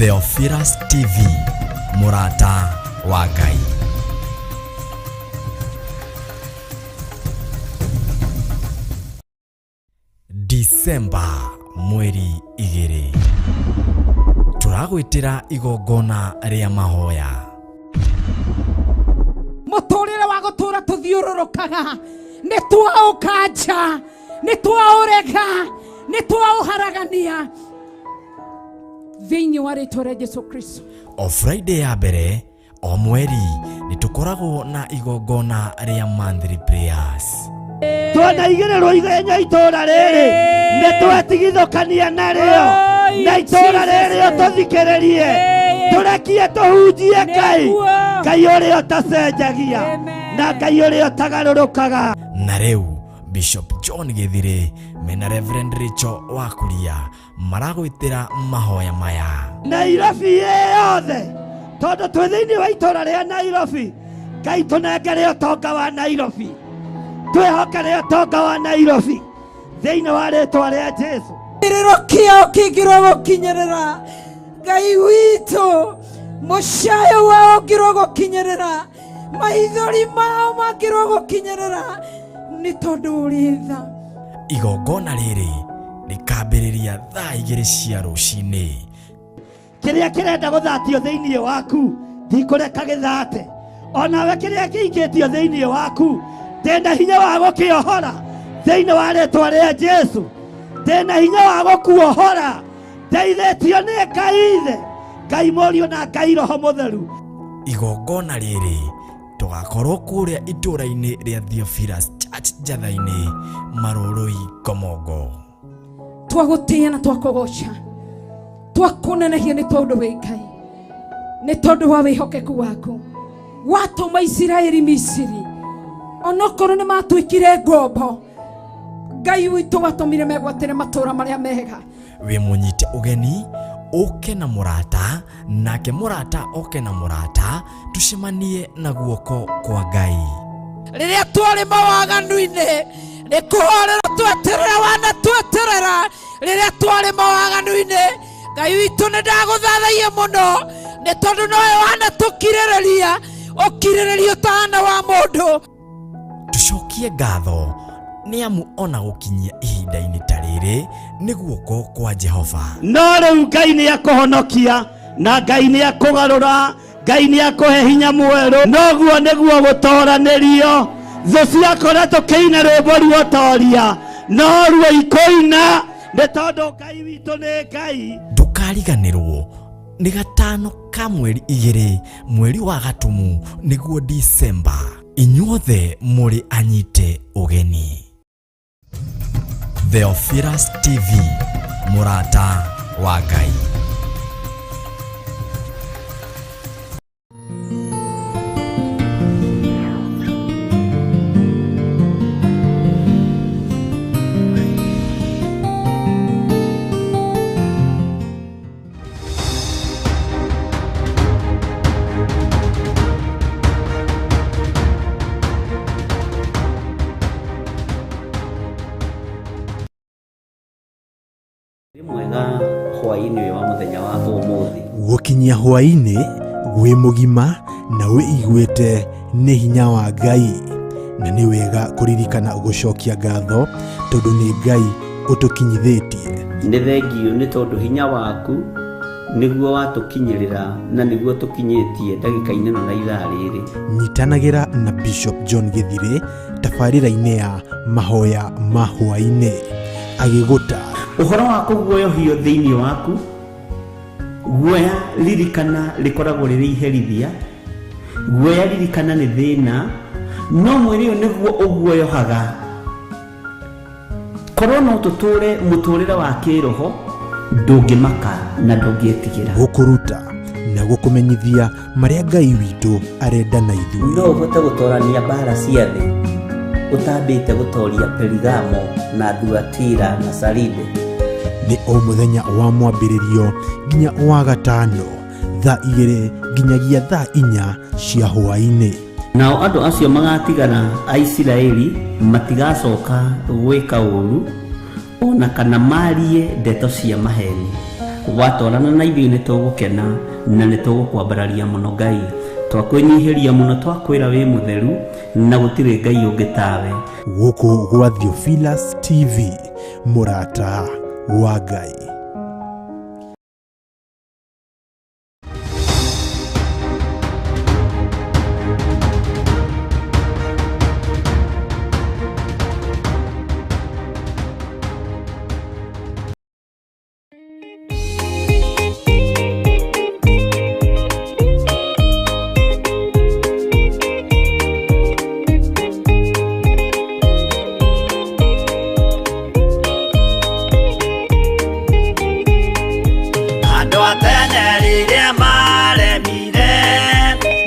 Theophilus TV, mũrata wa Ngai. Disemba mweri 2 tũragwĩtĩra igongona rĩa mahoya. Mũtũrĩre wa gũtũra tũthiũrũrũkaga nĩ twaũkanja, nĩ twaũrega, nĩ twaũharagania thĩinĩ wa rĩtwa rĩa Jesu Kristo. O Friday ya mbere o mweri nĩ tũkoragwo na igongona rĩa monthly prayers. Twanaigĩrĩrwo ithenya itũũra rĩrĩ nĩ twetigithũkania narĩo na itũũra rĩrĩ ũtũthikĩrĩrie, tũrekie tũhunjie Ngai, Ngai ũrĩa ũtacenjagia na Ngai ũrĩa ũtagarũrũkaga. Na rĩu Bishop John Gĩthirĩ mena Reverend Rachel Wakuria maragwĩtĩra mahoya maya. Nairobi yothe, tondũ twĩ thĩinĩ wa itũũra rĩa Nairobi, Ngai tũnengere ũtonga wa Nairobi, twĩhokere ũtonga wa Nairobi thĩinĩ wa rĩtwa rĩa Jesu. Kĩrĩro kĩao kĩngĩrwo gũkinyĩrĩra Ngai witũ, mũcayo wao ũngĩrwo gũkinyĩrĩra, maithori mao mangĩrwo gũkinyĩrĩra, nĩ tondũ ũrĩ tha. Igongona rĩrĩ rĩkambĩrĩria thaa 2 cia rũcinĩ. Kĩrĩa kĩrenda gũthatio thĩinĩ waku ndikũreka gĩthate, onawe kĩrĩa kĩikĩtio thĩinĩ waku ndĩna hinya wa gũkĩohora thĩinĩ wa rĩtwa rĩa Jesu, ndĩna hinya wa gũkuohora, ndeithĩtio nĩ Ngai Ithe, Ngai Mũriũ na Ngai Roho Mũtheru. Igongona rĩrĩ tũgakorwo kũrĩa itũũra-inĩ rĩa Theophilus Church Njatha-inĩ, Marũrũi, Komongo. Twagũtĩĩa na twakũgoca, twakũnenehia nĩ tondũ wĩ Ngai, nĩ tondũ wa wĩhokeku waku watũma Isiraeli Misiri, onokorwo nĩ matuĩkire ngombo, Ngai witũ watũmire megwatĩre matũũra marĩa mega. Wĩ mũnyite ũgeni ũke na mũrata, nake mũrata oke na mũrata, tucemanie na guoko kwa Ngai. Rĩrĩa twarĩ mawaganu-inĩ nĩ kũhorera tweterera, wana tweterera. Rĩrĩa twarĩ mawaganu-inĩ, Ngai witũ nĩ ndagũthathaia mũno, nĩ tondũ nowe wanatũkirĩrĩria ũkirĩrĩria ũtahana wa mũndũ. Tucokie ngatho nĩ amu ona gũkinyia ihinda-inĩ ta rĩrĩ nĩ guoko kwa Jehova. No rĩu Ngai nĩ akũhonokia na Ngai nĩ akũgarũra, Ngai nĩ akũhe hinya mwerũ. Noguo nĩguo gũtoranĩrio thũ ciakora tũkĩina rwĩmbo ruotoria, no ruo ikũina nĩ tondũ Ngai witũ nĩ Ngai. Ndũkariganĩrwo nĩ gatano ka mweri 2 mweri wa Gatumu nĩguo Disemba. Inyuothe mũrĩ anyite ũgeni. Theophilus TV, mũrata wa Ngai. Nĩ mwega hwaĩ-inĩ ũyũ wa mũthenya wa ũmũthĩ. Gũkinyia hwaĩ-inĩ wĩ mũgima na wĩiguĩte nĩ hinya wa Ngai, na nĩ wega kũririkana gũcokia ngatho tondũ nĩ Ngai ũtũkinyithĩtie. Nĩ thengiũ nĩ tondũ hinya waku nĩguo watũkinyĩrĩra na nĩguo tũkinyĩtie ndagĩka-inĩ ĩno na ithaa rĩrĩ. Nyitanagĩra na Bishop John Gĩthirĩ tabarĩra-inĩ ya mahoya ma hwaĩ-inĩ agĩgũta ũhoro wa kũguoyohio thĩinĩ waku. Guoya ririkana rĩkoragwo rĩrĩ iherithia, guoya ririkana nĩ thĩna, no mwĩrĩ ũyũ nĩguo ũguoyohaga. Korwo no tũtũre mũtũrĩre wa kĩroho, ndũngĩmaka na ndũngĩtigĩra. Gũkũruta na gũkũmenyithia marĩa Ngai witũ arenda na ithuĩ. No ũhote gũtorania mbara cia thĩ ũtambĩte gũtoria Perigamo na Thuatira na Saride. Nĩ o mũthenya wa mwambĩrĩrio nginya wa gatano thaa 2 nginyagia thaa 4 cia hwaĩ-inĩ. Nao andũ acio magatigara a Isiraeli matigacoka gwĩka ũũru o na kana marie ndeto cia maheeni. Watwarana na ithuĩ nĩ tũgũkena na nĩ tũgũkwambararia mũno Ngai. Twakwĩnyihĩria mũno, twakwĩra wĩ mũtheru na gũtirĩ Ngai ũngĩ tawe. Gũkũ gwa Theophilus TV, mũrata wa Ngai. Andũ a tene rĩrĩa maremire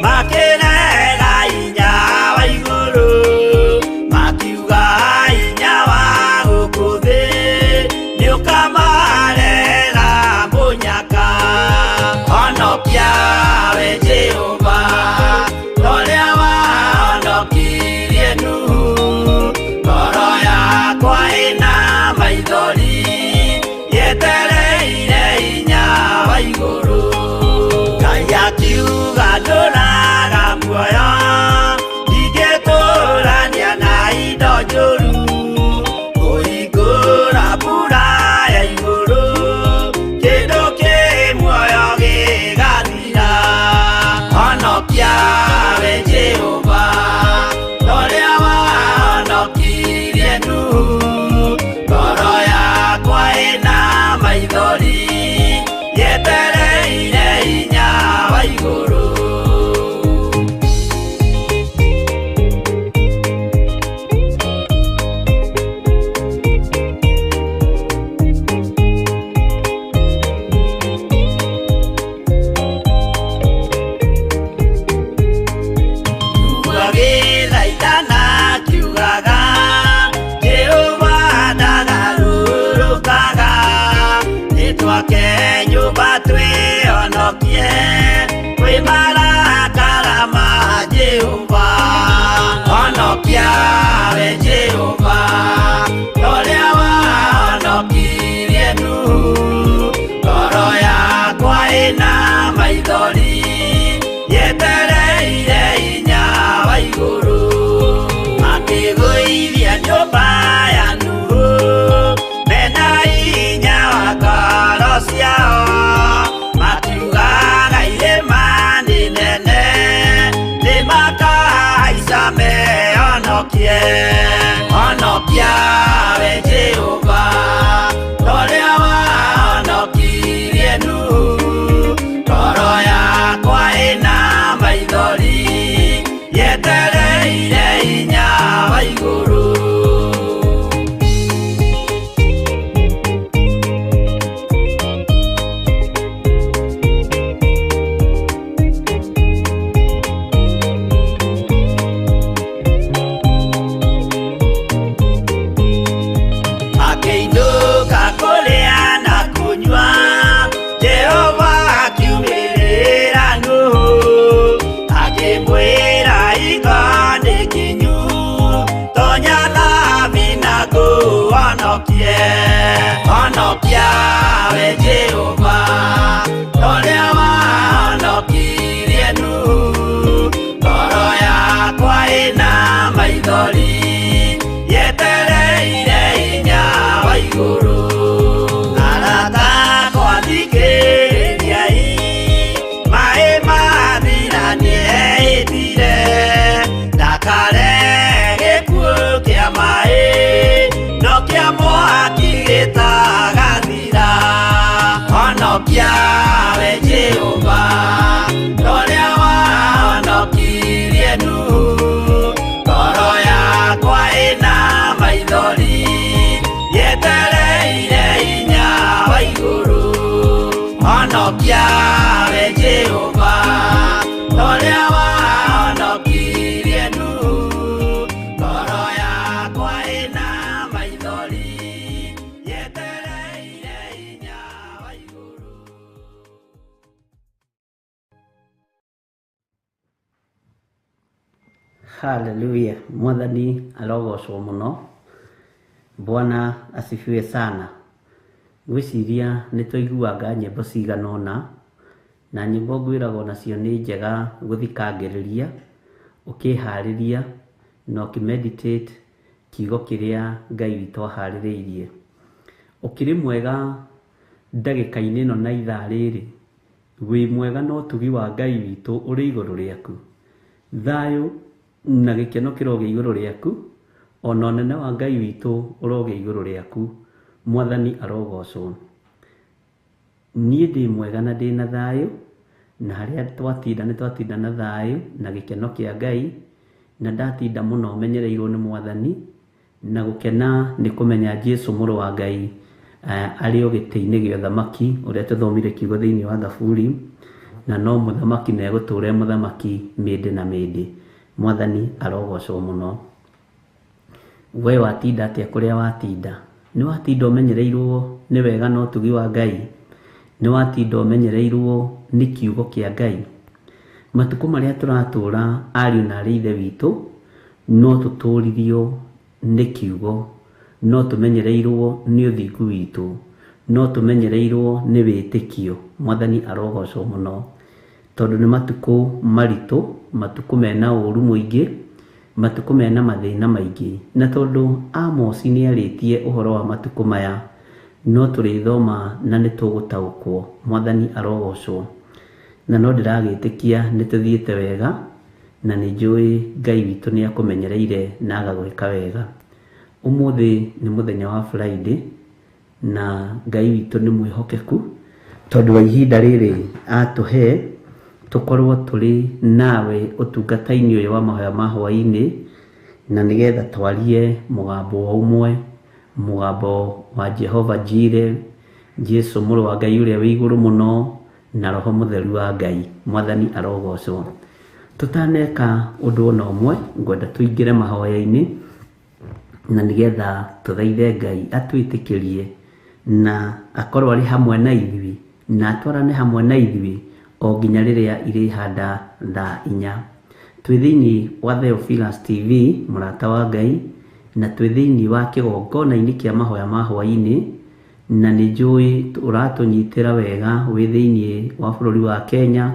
makĩrega hinya wa igũrũ, makiuga hinya wa gũkũ thĩ nĩũkamarehera mũnyaka. Honokia we Jehova, ta ũrĩa wahonokirie Nuhu. Ngoro yakwa ĩna maithori yetereire hinya wa igũrũ. Ngai akiuga ndũraga muoyo, ndingĩtũrania na indo njũru. Kũhingũra mbura ya igũrũ, kĩndũ kĩ muoyo gĩgathira. Honokia we Jehova, ta ũrĩa wahonokirie Nuhu. Ngoro yakwa ĩna maithori yetereire hinya wa igũrũ. Agĩthaithana akiugaga, Jehova ndagarũrũkaga. Nĩtwake nyũmba twĩhonokie kwĩ marakara ma Jehova. Honokia we Jehova, ta ũrĩa wahonokirie Nuhu. Ngoro yakwa ĩna maithori yetereire hinya wa igũrũ. Makĩgũithia nyũmba ya Nuhu mena hinya wa ngoro ciao, makiugaga irĩma nĩ nene nĩmakahaica mehonokie. Honokia we Jehova, ta ũrĩa wahonokirie Nuhu. Ngoro yakwa ĩna maithori yetereire hinya wa igũrũ. Akĩinũka kũrĩa na kũnyua, Jehova akiumĩrĩra Nuhu, akĩmwĩra iga nĩ kinyu, tonya thabina ngũhonokie. Honokia we Jehova, ta ũrĩa wahonokirie Nuhu. Ngoro yakwa ĩna maithori yetereire hinya wa igũrũ. Arata akwa thikĩrĩriai, maĩ mathira nĩehĩtire, ndakarehe gĩkuũ kĩa maĩ, no kĩa mwaki gĩtagathira. Honokia we Jehova, ta ũrĩa wahonokirie Nuhu. Ngoro yakwa ĩna maithori yetereire hinya wa igũrũ. Honokia we Jehova, ta ũrĩa wahonokirie Nuhu. Ngoro yakwa ĩna maithori yetereire hinya wa igũrũ. Haleluya, mwathani arogocwo mũno. Bwana asifiwe sana. Ngwĩciria nĩ twaiguanga nyĩmbo cigana ũna, na nyĩmbo ngwĩraga onacio nĩ njega gũthikangĩrĩria, ũkĩharĩria na ũkĩ meditate kiugo kĩrĩa Ngai witũ aharĩrĩirie. Ũkĩrĩ mwega ndagĩka-inĩ ĩno na ithaa rĩrĩ, wĩ mwega na ũtugi wa Ngai witũ ũrĩ igũrũ rĩaku. Thayũ na gĩkeno kĩrogĩa igũrũ rĩaku, ona ũnene wa Ngai witũ ũrogĩa igũrũ rĩaku. Mwathani arogocwo. Niĩ ndĩ mwega na ndĩ na thayũ, na harĩa twatinda nĩ twatinda na thayũ na gĩkeno kĩa Ngai, na ndatinda mũno menyereirwo nĩ Mwathani, na gũkena nĩ kũmenya Jesu mũrũ wa Ngai arĩ o gĩtĩ-inĩ gĩa ũthamaki ũrĩa tũthomire kiugo thĩinĩ wa Thaburi, na no mũthamaki na egũtũũra e mũthamaki mĩndĩ na mĩndĩ. Mwathani arogocwo mũno. We watinda atĩa kũrĩa watinda? Nĩ watinda ũmenyereirwo nĩ wega na ũtugi wa Ngai? Nĩ watinda ũmenyereirwo nĩ kiugo kĩa Ngai? Matukũ marĩa tũratũra ariũ na arĩ ithe witũ, no tũtũririo nĩ kiugo, no tũmenyereirwo nĩ ũthingu witũ, no tũmenyereirwo nĩ wĩtĩkio. Mwathani arogocwo mũno, tondũ nĩ matukũ maritũ, matukũ mena ũru mũingĩ, matukũ mena mathĩna maingĩ. Na tondũ Amosi nĩ arĩtie ũhoro wa matukũ maya, no tũrĩthoma na nĩ tũgũtaũkwo. Mwathani arogocwo. Na no ndĩragĩtĩkia nĩ tũthiĩte wega, na nĩ njũĩ Ngai witũ nĩ akũmenyereire na agagwĩka wega. Ũmũthĩ nĩ mũthenya wa Friday, na Ngai witũ nĩ mwĩhokeku, tondũ wa ihinda rĩrĩ atũhe tũkorwo tũrĩ nawe ũtungata-inĩ ũyũ wa mahoya ma hwaĩ-inĩ, na nĩgetha twarie mũgambo wa ũmwe, mũgambo wa Jehova Jireh, Jesu mũrũ wa Ngai ũrĩa wĩ igũrũ mũno, na Roho Mũtheru wa Ngai. Mwathani arogocwo. Tũtaneka ũndũ ona ũmwe, ngwenda tũingĩre mahoya-inĩ, na nĩgetha tũthaithe Ngai atwĩtĩkĩrie na akorwo arĩ hamwe na ithuĩ, na atwarane hamwe na ithuĩ o nginya rĩrĩa irĩhanda thaa inya. Twĩ thĩinĩ wa Theophilus TV, mũrata wa Ngai, na twĩ thĩinĩ wa kĩgongona-inĩ kĩa mahoya ma hwaĩ-inĩ, na nĩ njũĩ ũratũnyitĩra wega wĩ thĩinĩ wa bũrũri wa Kenya,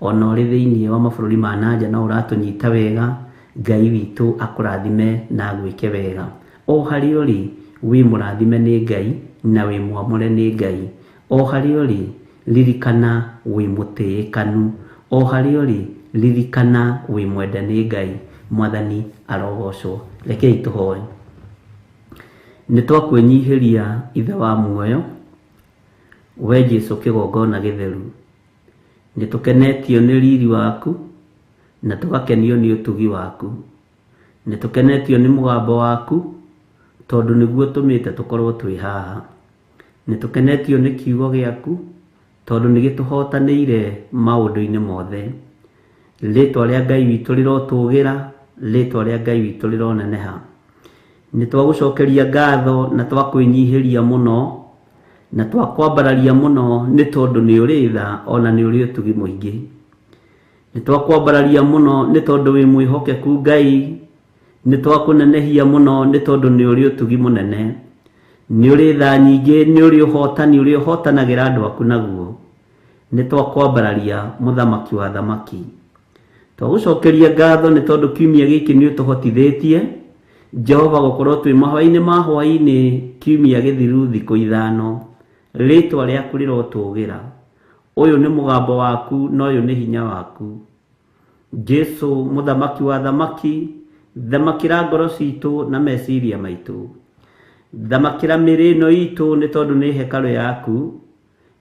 ona ũrĩ thĩinĩ wa mabũrũri ma na nja no ũratũnyita wega. Ngai witũ akũrathime na agwĩke wega. O harĩa ũrĩ, wĩ mũrathime nĩ Ngai na wĩ mwamũre nĩ Ngai. O harĩa ũrĩ, ririkana wĩ mũtĩĩkanu. O harĩa ũrĩ, ririkana wĩ mwende nĩ Ngai. Mwathani arogocwo. Rekei tũhoe. Nĩ twakwĩnyihĩria Ithe wa muoyo, we Jesu kĩgongona gĩtheru. Nĩ tũkenetio nĩ riri waku, na tũgakenio nĩ ũtugi waku. Nĩ tũkenetio nĩ mũgambo waku, tondũ nĩguo ũtũmĩte tũkorwo twĩ haha. Nĩ tũkenetio nĩ kiugo gĩaku, tondũ nĩ gĩtũhotanĩire maũndũ-inĩ mothe. Rĩtwa rĩa Ngai witũ rĩrotũgĩra, rĩtwa rĩa Ngai witũ rĩroneneha. Nĩ twagũcokeria ngatho na twakwĩnyihĩria mũno, na twakwambararia mũno, nĩ tondũ nĩ ũrĩ tha ona nĩ ũrĩ ũtugi mũingĩ. Nĩ twakwambararia mũno nĩ tondũ wĩ mwĩhokeku Ngai. Nĩ twakũnenehia mũno nĩ tondũ nĩ ũrĩ ũtugi mũnene. Nĩ ũrĩ tha nyingĩ, nĩ ũrĩ ũhotani ũrĩa ũhotanagĩra andũ aku naguo. Nĩ twakwambararia mũthamaki wa thamaki. Twagũcokeria ngatho nĩ tondũ kiumia gĩkĩ nĩ ũtũhotithĩtie Jehova gũkorwo twĩ mahoya-inĩ ma hwaĩ-inĩ kiumia gĩthiru thikũ ithano. Rĩtwa rĩaku rĩrotũgĩra. Ũyũ nĩ mũgambo waku na ũyũ nĩ hinya waku. Jesu mũthamaki wa thamaki, thamakĩra ngoro citũ na meciria maitũ. Thamakĩra mĩĩrĩ ĩno itũ nĩ tondũ nĩ hekarũ yaku,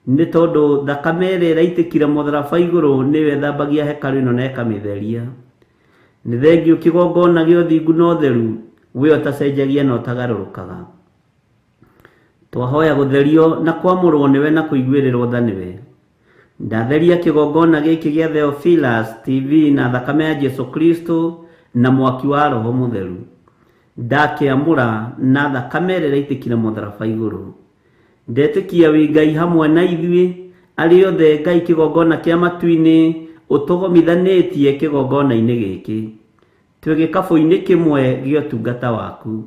nĩ tondũ thakame ĩrĩa ĩraitĩkire mũtharaba igũrũ nĩyo ĩthambagia hekarũ ĩno na ĩkamĩtheria. Nĩ thengiũ kĩgongona gĩa ũthingu na ũtheru, we ũtacenjagia na ũtagarũrũkaga. Twahoya gũtherio na kwamũrwo nĩwe na kũiguĩrĩrwo tha nĩwe. Ndatheria kĩgongona gĩkĩ gĩa Theophilus TV na thakame ya Jesu Kristo na mwaki wa Roho Mũtheru. Ndakĩamũra na thakame ĩrĩa ĩraitĩkire mũtharaba igũrũ. Ndetĩkia wĩ Ngai hamwe na ithuĩ, arĩa othe Ngai kĩgongona kĩa matu-inĩ ũtũgomithanĩtie kĩgongona-inĩ gĩkĩ. Twĩ gĩkabũ-inĩ kĩmwe gĩa ũtungata waku.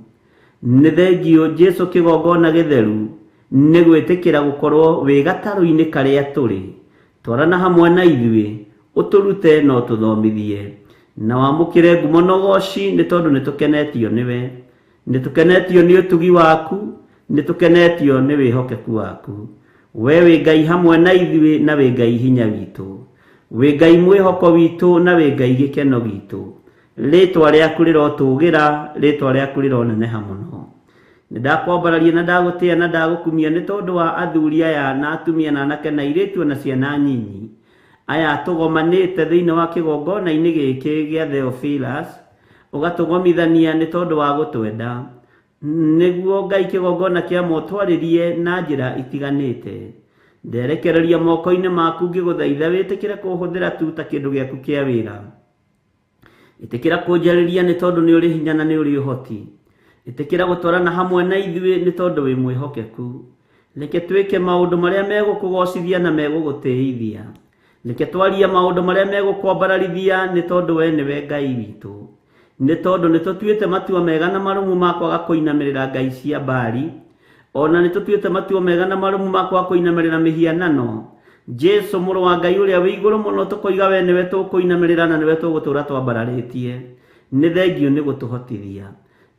Nĩ thengiũ Jesu kĩgongona gĩtheru, Nĩ gwĩtĩkĩra gũkorwo wĩ gatarũ-inĩ karĩa tũrĩ. Twarana hamwe na ithuĩ, ũtũrute na ũtũthomithie. Na wamũkĩre ngumo na ũgoci nĩ tondũ nĩ tũkenetio nĩwe. Nĩ tũkenetio nĩ ũtugi waku, nĩ tũkenetio nĩ wĩhokeku waku. We wĩ Ngai hamwe na ithuĩ na wĩ Ngai hinya witũ. Wĩ Ngai mwĩhoko witũ na wĩ Ngai gĩkeno gitũ. Rĩtwa rĩaku rĩrotũgĩra, rĩtwa rĩaku rĩroneneha mũno. Nĩ ndakwambararia na ndagũtĩa na ndagũkumia nĩ tondũ wa athuri aya na atumia na anake na airĩtu na ciana nyinyi. Aya tũgomanĩte thĩinĩ wa kĩgongona-inĩ gĩkĩ gĩa Theophilus, ũgatũgomithania nĩ tondũ wa gũtwenda. Nĩguo Ngai kĩgongona kĩa motwarĩrie na njĩra itiganĩte. Nderekereria moko-inĩ maku ngĩgũthaitha wĩtĩkĩre kũhũthĩra tu ta kĩndũ gĩaku kĩa wĩra. Ĩtĩkĩra kũnjarĩria nĩ tondũ nĩ ũrĩ hinya na nĩ ũrĩ ũhoti. Ĩtĩkĩra gũtwarana hamwe na ithuĩ nĩ tondũ wĩ mwĩhokeku. Reke twĩke maũndũ marĩa megũkũgocithia na megũgũtĩithia. Reke twarie maũndũ marĩa megũkwambararithia nĩ tondũ we nĩwe Ngai witũ. Nĩ tondũ nĩ tũtuĩte matua mega na marũmu ma kwaga kũinamĩrĩra ngai cia Baali, ona nĩ tũtuĩte matua mega na marũmu ma kwaga kũinamĩrĩra mĩhianano. Jesu mũrũ wa Ngai ũrĩa wĩ igũrũ mũno tũkoiga we nĩwe tũkũinamĩrĩra na nĩwe tũgũtũũra twambararĩtie. Nĩ thengio nĩ gũtũhotithia.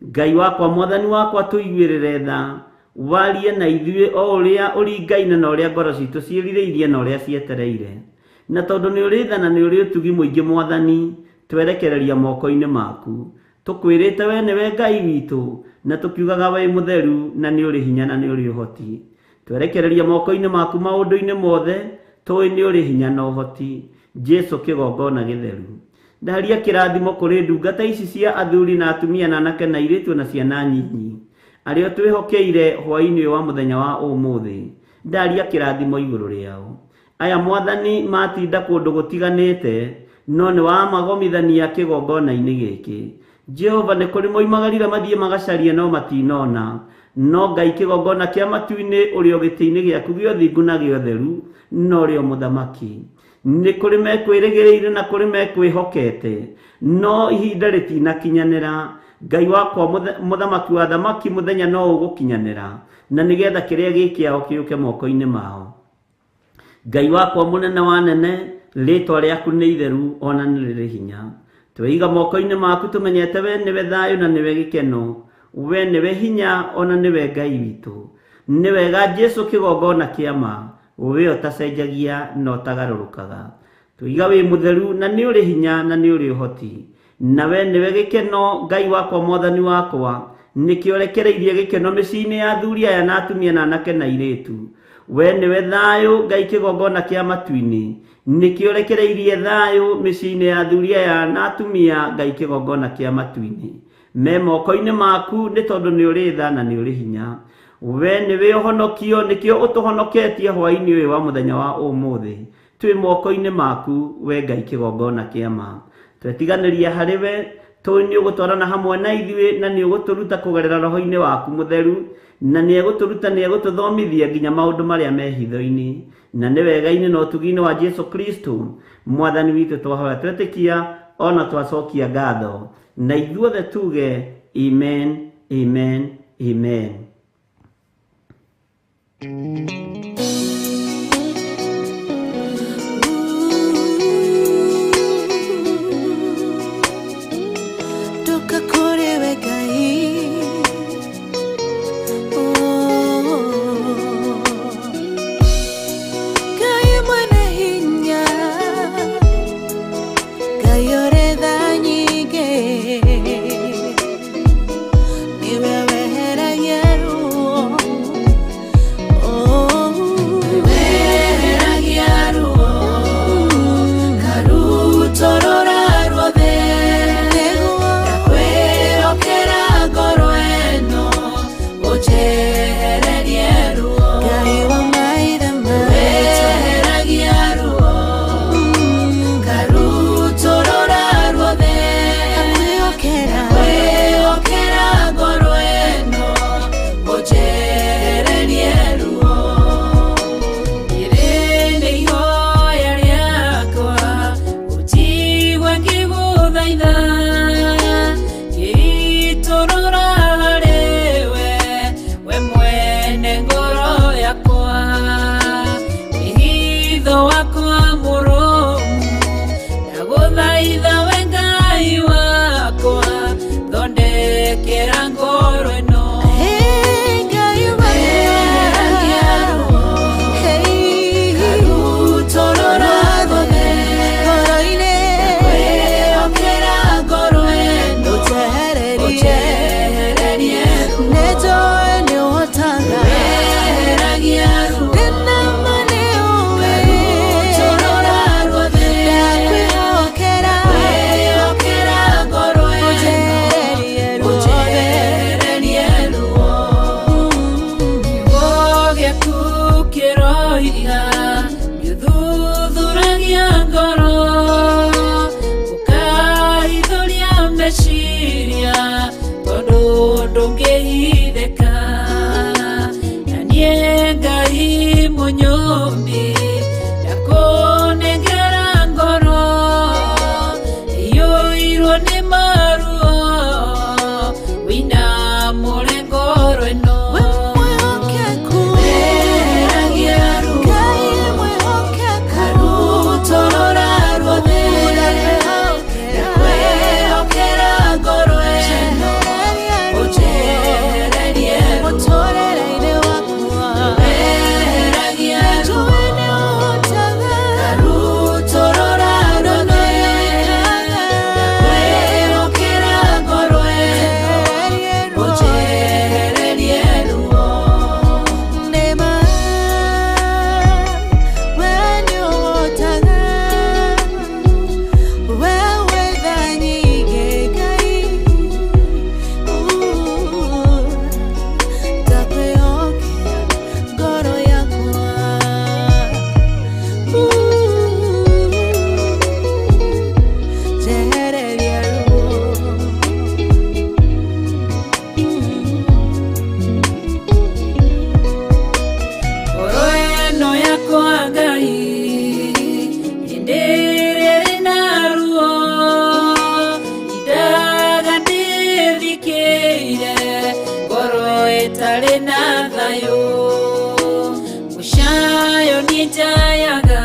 Ngai wakwa mwathani wakwa tũiguĩrĩre tha, warie na ithuĩ o ũrĩa ũringaine na ũrĩa ngoro citũ ciĩrirĩirie na ũrĩa cietereire. Na tondũ nĩ ũrĩ tha na nĩ ũrĩ ũtugi mũingĩ mwathani, twerekereria moko-inĩ maku. Tũkwĩrĩte we nĩwe Ngai witũ, na tũkiugaga wĩ mũtheru na nĩ ũrĩ hinya na nĩ ũrĩ ũhoti. Twerekereria moko-inĩ maku maũndũ-inĩ mothe, tũĩ nĩ ũrĩ hinya na ũhoti. Jesu kĩgongona gĩtheru. Ndaria kĩrathimo kũrĩ ndungata ici cia athuri na atumia na anake na airĩtu na ciana nyinyi. Arĩa twĩhokeire hwaĩ-inĩ wa mũthenya wa ũmũthĩ. Ndaria kĩrathimo igũrũ rĩao. Aya mwathani matinda kũndũ gũtiganĩte, no nĩ wamagomithania kĩgongona-inĩ gĩkĩ. Jehova nĩ kũrĩ moimagarire mathiĩ magacarie no matinona. No Ngai kĩgongona kĩa matu-inĩ ũrĩ o gĩtĩ-inĩ gĩaku gĩa ũthingu na gĩa ũtheru, no ũrĩ o mũthamaki. Nĩ kũrĩ mekwĩrĩgĩrĩire na kũrĩ mekwĩhokete, no ihinda rĩtinakinyanĩra. Ngai wakwa mũthamaki wa thamaki mũthenya no ũgũkinyanĩra, na nĩgetha kĩrĩa gĩ kĩao kĩũke moko-inĩ mao. Ngai wakwa mũnene wa nene, rĩtwa rĩaku nĩ itheru ona nĩ rĩrĩ hinya. Tweiga moko-inĩ maku tũmenyete we nĩwe thayũ na nĩwe gĩkeno, we nĩwe hinya ona nĩwe Ngai witũ. Nĩ wega Jesu kĩgongona kĩa ma, we ũtacenjagia na ũtagarũrũkaga. Tũiga wĩ mũtheru na nĩ ũrĩ hinya na nĩ ũrĩ ũhoti. Na we nĩwe gĩkeno Ngai wakwa mwathani wakwa, nĩkĩo ũrekereirie gĩkeno mĩciĩ-inĩ ya athuri aya na atumia na anake na airĩtu. We nĩwe thayũ Ngai kĩgongona kĩa matu-inĩ, nĩkĩo ũrekereirie thayũ mĩciĩ-inĩ ya athuri aya na atumia Ngai kĩgongona kĩa matu-inĩ. Me moko-inĩ maku nĩ tondũ nĩ ũrĩ tha na nĩ ũrĩ hinya. We nĩwe ũhonokio, nĩkĩo ũtũhonoketie hwaĩ-inĩ ũyũ wa mũthenya wa ũmũthĩ. Twĩ moko-inĩ maku we Ngai kĩgongona kĩa ma. Twetiganĩria harĩ we, tũĩ nĩ ũgũtwarana hamwe na ithuĩ na nĩ ũgũtũruta kũgerera roho-inĩ waku mũtheru, na nĩ egũtũruta nĩ egũtũthomithia nginya maũndũ marĩa me hitho-inĩ. Na nĩ wega-inĩ na ũtugi-inĩ wa Jesu Kristo mwathani witũ twahoya twetĩkia ona twacokia ngatho. Na ithuothe tuge amen, amen, amen. Ndoka kũrĩ we Ngai. Ngai mwene hinya, Ngai ũrĩ tha nyingĩ, nĩwe weheragia ruo. Mũmbi ndakũnengera ngoro iyũirwo nĩ maruo wĩna mũrengo ĩno. We mwĩhokeku, Eheragia ruo Ngai mwĩhokeku, karutorora ruothe, ndakwĩhokera ngoro ĩno, ũnjehererie ruo. Mũtũrĩre-inĩ wakwa, Eheragia ruo njũĩ nĩ ũhotaga, karutorora ruothe, ndakwĩhokera ngoro ĩno, njehererie ruo. ũnjehererie ruo. Nĩma, we nĩ ũhotaga, we wĩ tha nyingĩ Ngai, ndakwĩhokera ngoro yakwa, njehereria ruo. Ngoro ĩno yakwa Ngai hĩndĩ ĩrĩa ĩna ruo indaga ndĩthikĩire ngoro ĩtarĩ na thayũ mũcayo niĩ njayaga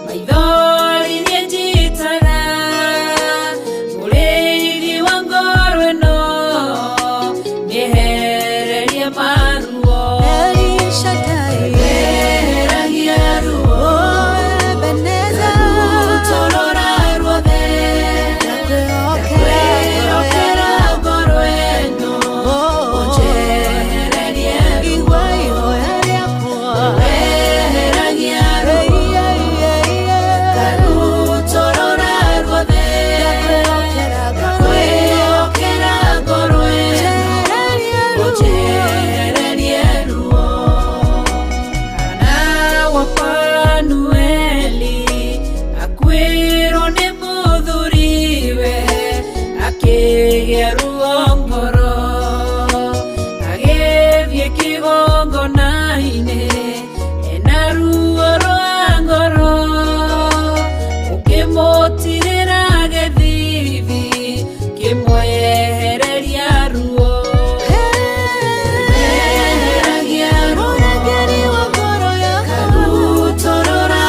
maithori niĩ njitaga mũrĩithi wa ngoro ĩno nĩehererie maruo. El Shaddai, Eheragia ruo oh Ebenezer, karutorora ruothe, ndakwĩhokera ngoro ĩno, ũnjehererie ruo. Igua ihoya rĩakwa, Eheragia ruo karutorora ruothe, ndakwĩhokera ngoro ĩno, ũnjehererie ruo. Hana wa Fanueli akuĩrwo nĩ mũthuriwe akĩgĩa ruo ngoro agĩthiĩ kĩgongona-inĩ ena ruo rwa ngoro ũkĩmũtirĩra gĩthithi kĩmwehereria ruo. Eheragia ruo Mũrangĩri wa ngoro yakwa, karutorora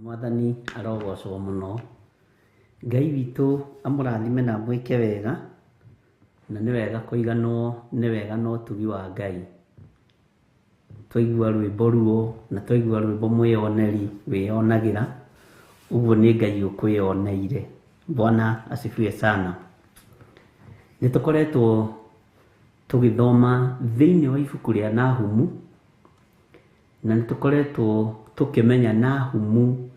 Mwathani arogocwo mũno. Ngai witũ amũrathime na amwĩke wega, na nĩ wega kũiganwo nĩ wega na ũtugi wa Ngai. Twaigua rwĩmbo ruo na twaigua rwĩmbo mwĩyoneri wĩyonagĩra, ũguo nĩ Ngai ũkwĩyoneire. Bwana asifiwe sana. Nĩ tũkoretwo tũgĩthoma thĩinĩ wa ibuku rĩa Nahumu, na nĩ tũkoretwo tũkĩmenya Nahumu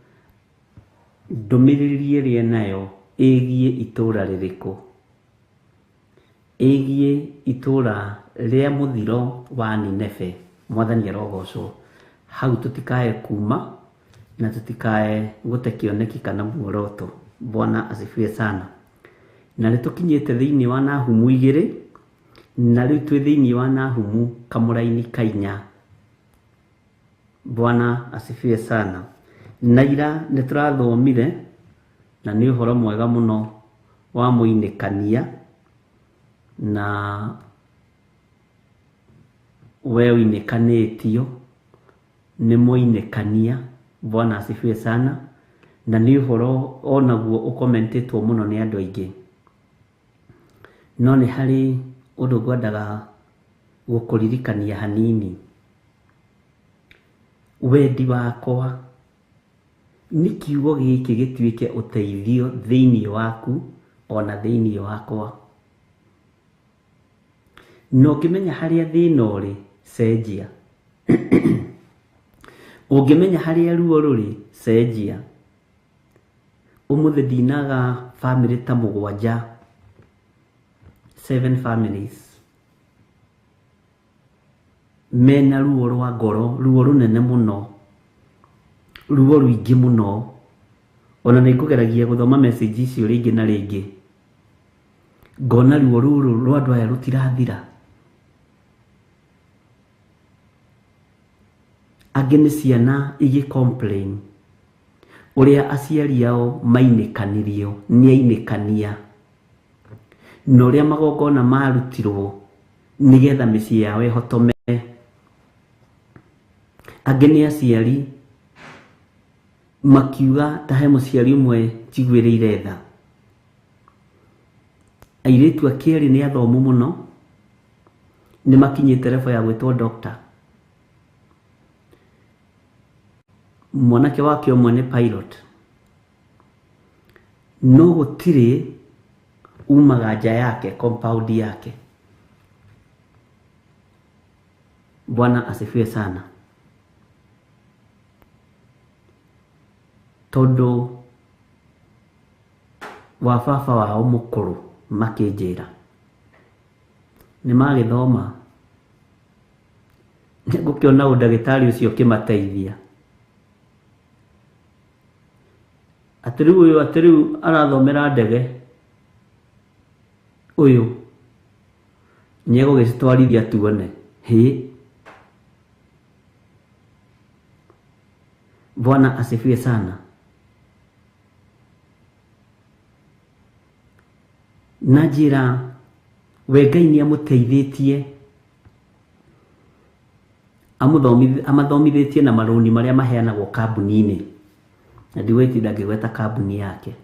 ndũmĩrĩri ĩrĩa enayo ĩgiĩ itũũra rĩrĩkũ, ĩgiĩ itũũra rĩa mũthiro wa Nineve. Mwathani arogocwo. Hau tũtikae kuma na tũtikae gũte kĩoneki kana muoroto. Bwana asifiwe sana. Na nĩ tũkinyĩte thĩinĩ wa Nahumu 2, na rĩu twĩ thĩinĩ wa Nahumu kamũraini ka 4. Bwana asifiwe sana. Na ira nĩ tũrathomire, na nĩ ũhoro mwega mũno wa mũinĩkania, na we ũinĩkanĩtio nĩ mũinĩkania. Bwana asifiwe sana. Na nĩ ũhoro onaguo ũkomentĩtwo mũno nĩ andũ aingĩ. No nĩ harĩ ũndũ ngwendaga gũkũririkania hanini. Wendi wakwa nĩ kiugo gĩkĩ gĩtuĩke ũteithio thĩinĩ waku ona thĩinĩ wakwa. Na ũngĩmenya harĩa thĩna ũrĩ, cenjia. Ũngĩmenya harĩa ruo rũrĩ, cenjia. Ũmũthĩ ndinaga bamĩrĩ ta 7, 7 families mena ruo rwa ngoro, ruo rũnene mũno, ruo rũingĩ mũno. Ona nĩ ngũgeragia gũthoma message icio rĩngĩ na rĩngĩ, ngona ruo rũrũ rwa andũ aya rũtirathira. Angĩ nĩ ciana igĩ complain ũrĩa aciari ao mainĩkanirio nĩ ainĩkania, na ũrĩa magongona marutirwo nĩgetha mĩciĩ yao ĩhotome. Angĩ nĩ aciari makiuga ta he mũciari ũmwe njiguĩrĩire tha. Airĩtu ake erĩ nĩ athomu mũno, nĩ makinyĩte level ya gwĩtwo doctor. Mwanake wake ũmwe nĩ pilot, no gũtirĩ umaga nja yake, compound yake. Bwana asifiwe sana. Tondũ wa baba wao mũkũrũ makĩnjĩra nĩ magĩthoma, nĩ ngũkĩona ũndagĩtarĩ ũcio ũkĩmateithia. Atĩ rĩu ũyũ, atĩ rĩu arathomera ndege, ũyũ nĩ egũgĩcitwarithia tuone. Hĩ, Bwana asifiwe sana. Na njĩra we Ngai nĩ amũteithĩtie, amathomithĩtie na marũni marĩa maheanagwo kambuni-inĩ, na ndigwĩtinda ngĩgweta kambuni yake.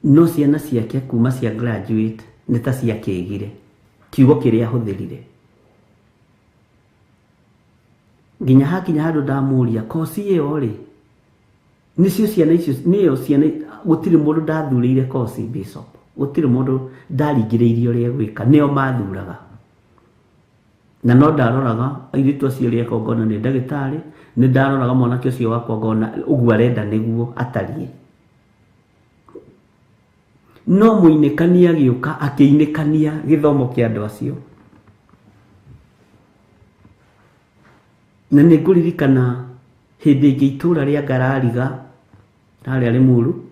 No ciana ciake kuma cia graduate nĩ ta ciakĩgire kiugo kĩrĩa ahũthĩrire. Nginya hakinya handũ ndamũria kosi ĩyo rĩ, nĩcio ciana icio, nĩyo ciana, gũtirĩ mũndũ ndathurĩire kosi bishop, gũtirĩ mũndũ ndaringĩrĩirie ũrĩa egwĩka, nĩo mathuraga. Na no ndaroraga airĩtu acio erĩ akwa ngona nĩ ndagĩtarĩ, nĩ ndaroraga mwanake ũcio wakwa ngona ũguo arenda nĩguo atariĩ. No mũinĩkania agĩũka akĩinĩkania gĩthomo kĩa andũ acio. Na nĩ ngũririkana hĩndĩ ĩngĩ itũũra rĩa Ngarariga harĩa Limuru,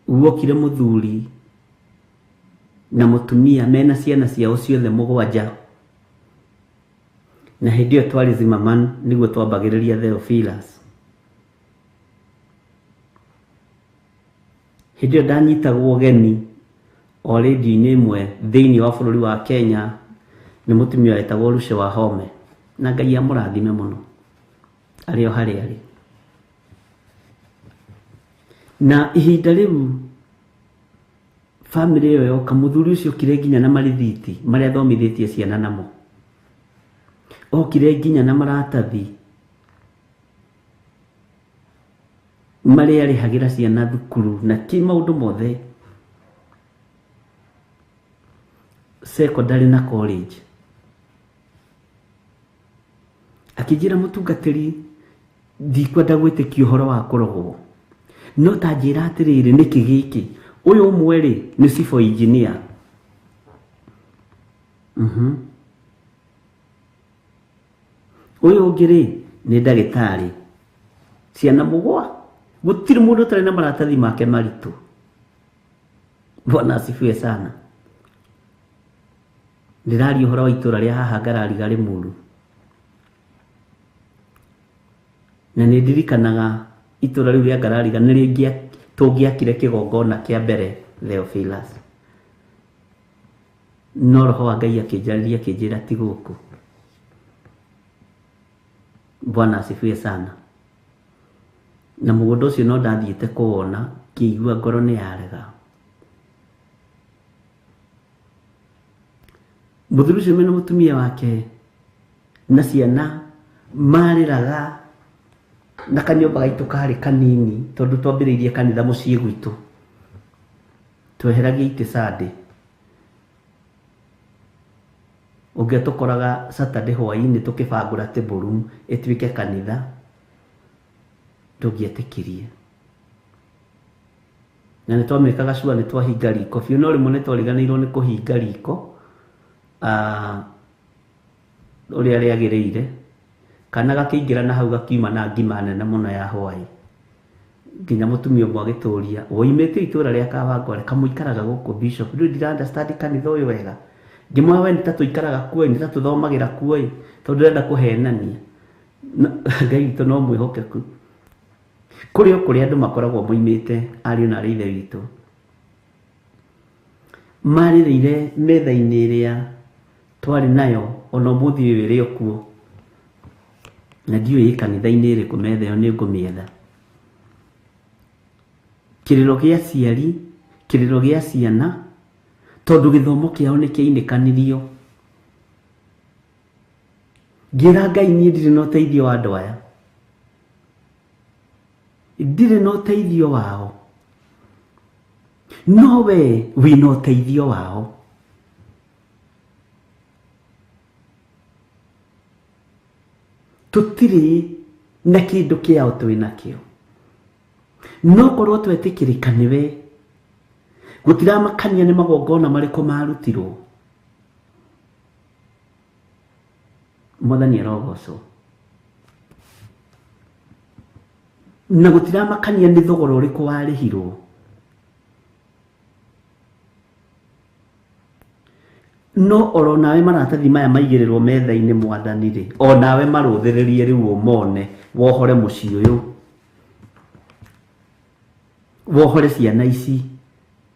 guokire mũthuri na mũtumia mena ciana ciao ciothe 7. Na hĩndĩ ĩyo twarĩ Zimmerman nĩguo twambagĩrĩria Theophilus. Hĩndĩ ĩyo ndanyitagwo ũgeni o rĩndiũ-inĩ ĩmwe thĩinĩ wa bũrũri wa Kenya Nĩ mũtumia wetagwo Lucy Wahome, na Ngai amũrathime mũno arĩ o harĩa arĩ. Na ihinda rĩu bamĩrĩ ĩyo yoka, mũthuri ũcio okire nginya na marithiti marĩa athomithĩtie ciana namo, okire nginya na maratathi marĩa arĩhagĩra ciana thukuru na kĩ maũndũ mothe, secondary na college. Akĩnjĩra, mũtungatĩri, ndikwenda gwĩtĩkia ũhoro wa kũrogwo, no ta njĩra atĩrĩrĩ, nĩkĩ gĩkĩ? Ũyũ ũmwe rĩ nĩ civil engineer, ũyũ ũngĩ rĩ nĩ ndagĩtarĩ. Ciana mũgwa, gũtirĩ mũndũ ũtarĩ na maratathi make maritũ. Bwana asifiwe sana. Ndĩraria ũhoro wa itũra rĩa haha Ngarariga Rĩmuru, na nĩ ndirikanaga itũra rĩu rĩa Ngarariga nĩ rĩngĩa tũngĩakire kĩgongona kĩa mbere Theophilus, no roho wa Ngai akĩnjarĩria akĩnjĩra ti gũkũ. Bwana asifiwe sana. Na mũgũnda ũcio no ndathiĩte kũwona, ngĩigua ngoro nĩ yarega. Mũthuri ũcio mena mũtumia wake na ciana marĩraga na kanyũmba gaitũ karĩ kanini, tondũ twambĩrĩirie kanitha mũciĩ gwitũ, tweheragia itĩ Sunday, ũngĩatũkoraga Saturday hwaĩ-inĩ tũkĩbangũra table room ĩtuĩke kanitha, ndũngĩetĩkirie. Na nĩ twamĩkaga cua nĩ twahinga riko biũ, no rĩmwe nĩ twariganĩirwo nĩ kũhinga riko ũrĩa rĩagĩrĩire, kana gakĩingĩra na hau gakiuma na ngima nene mũno ya hwaĩ, nginya mũtumia ũmwe agĩtũria woimĩte itũra rĩa Kawangware kamũikaraga gũkũ bishop, rĩu ndira understand kanitha ũyũ wega. Ngĩmwĩra we nĩ ta tũikaraga kuo, nĩ ta tũthomagĩra kuo, tondũ ndĩrenda kũhenania. Ngai witũ no mwĩhokeku. Kũrĩ o kũrĩa andũ makoragwo moimĩte, ariũ na arĩ ithe witũ marĩrĩire metha-inĩ ĩrĩa twarĩ nayo, ona ũmũthĩ ũyũ ĩrĩ o kuo, na ndiũĩ ĩ kanitha-inĩ ĩrĩkũ metha ĩyo, nĩ ngũmĩetha. Kĩrĩro gĩa aciari, kĩrĩro gĩa ciana, tondũ gĩthomo kĩao nĩ kĩainĩkanirio. Ngĩra Ngai niĩ ndirĩ na ũteithio wa andũ aya, ndirĩ na ũteithio wao, no we wĩna ũteithio wao. Tũtirĩ na kĩndũ kĩao twĩ nakĩo, no korwo twetĩkĩrĩka nĩwe, gũtiramakania nĩ magongona marĩkũ marutirwo. Mwathani arogocwo. Na gũtiramakania nĩ thogora ũrĩkũ warĩhirwo, no oro nawe maratathi maya maigĩrĩrwo metha-inĩ mwathani rĩ, o nawe marũthĩrĩrie rĩu ũmone, wohore mũciĩ ũyũ, wohore ciana ici,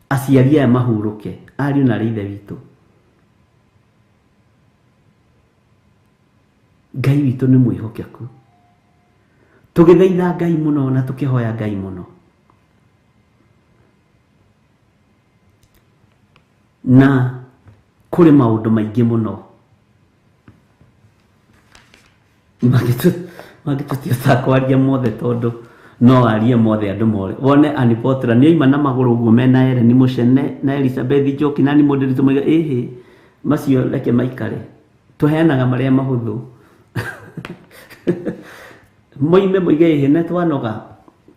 aciari aya mahurũke, ariũ na arĩ ithe witũ. Ngai witũ nĩ mwĩhokeku. Tũgĩthaitha Ngai mũno na tũkĩhoya Ngai mũno, na kũrĩ maũndũ maingĩ mũno mangĩtũtiota kwaria mothe, tondũ no arie mothe andũ more wone. Anipotra nĩ oima na magũrũ ũguo mena Ellen Mũcene na Elizabeth Njoki na ni mũndũ moiga ĩhĩ macio, reke maikare, tũheanaga marĩa mahũthũ moime moige ĩhĩ na twanoga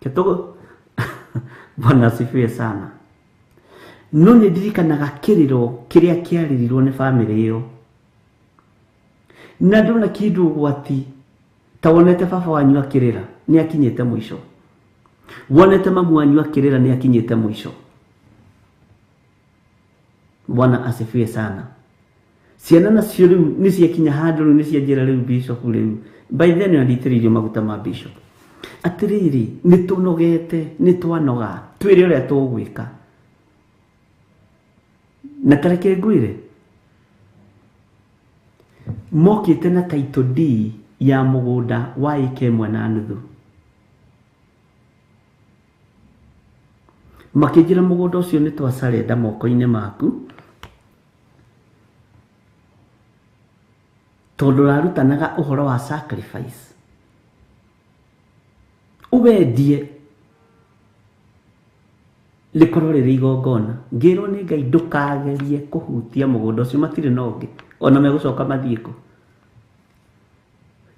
ketũgũ. Bwana asifiwe sana. No nĩ ndirikanaga kĩrĩro kĩrĩa kĩarĩrirwo nĩ bamĩrĩ ĩyo, na ndona kĩndũ ũgwati ta wonete baba wanyu akĩrĩra nĩ akinyĩte mũico, wonete mamu wanyu akĩrĩra nĩ akinyĩte mũico. Bwana asifiwe sana. Ciana nacio rĩu nĩ ciakinya handũ, rĩu nĩ cianjĩra rĩu bishop, rĩu by then ona nditĩrĩirio maguta ma bishop, atĩrĩrĩ, nĩ tũnogete, nĩ twanoga, twĩre ũrĩa tũgwĩka. Na tareke ngwĩre, Mokĩte na title deed ya mũgũnda wa ĩka 1.5. Makĩnjĩra mũgũnda ũcio nĩ twacarenda moko-inĩ maku tondũ ũrarutanaga ũhoro wa sacrifice. Ũwendie rĩkorwo rĩrĩ igongona. Ngĩrwo nĩ Ngai ndũkagerie kũhutia mũgũnda ũcio, matirĩ na ũngĩ ona megũcoka mathiĩ kũ.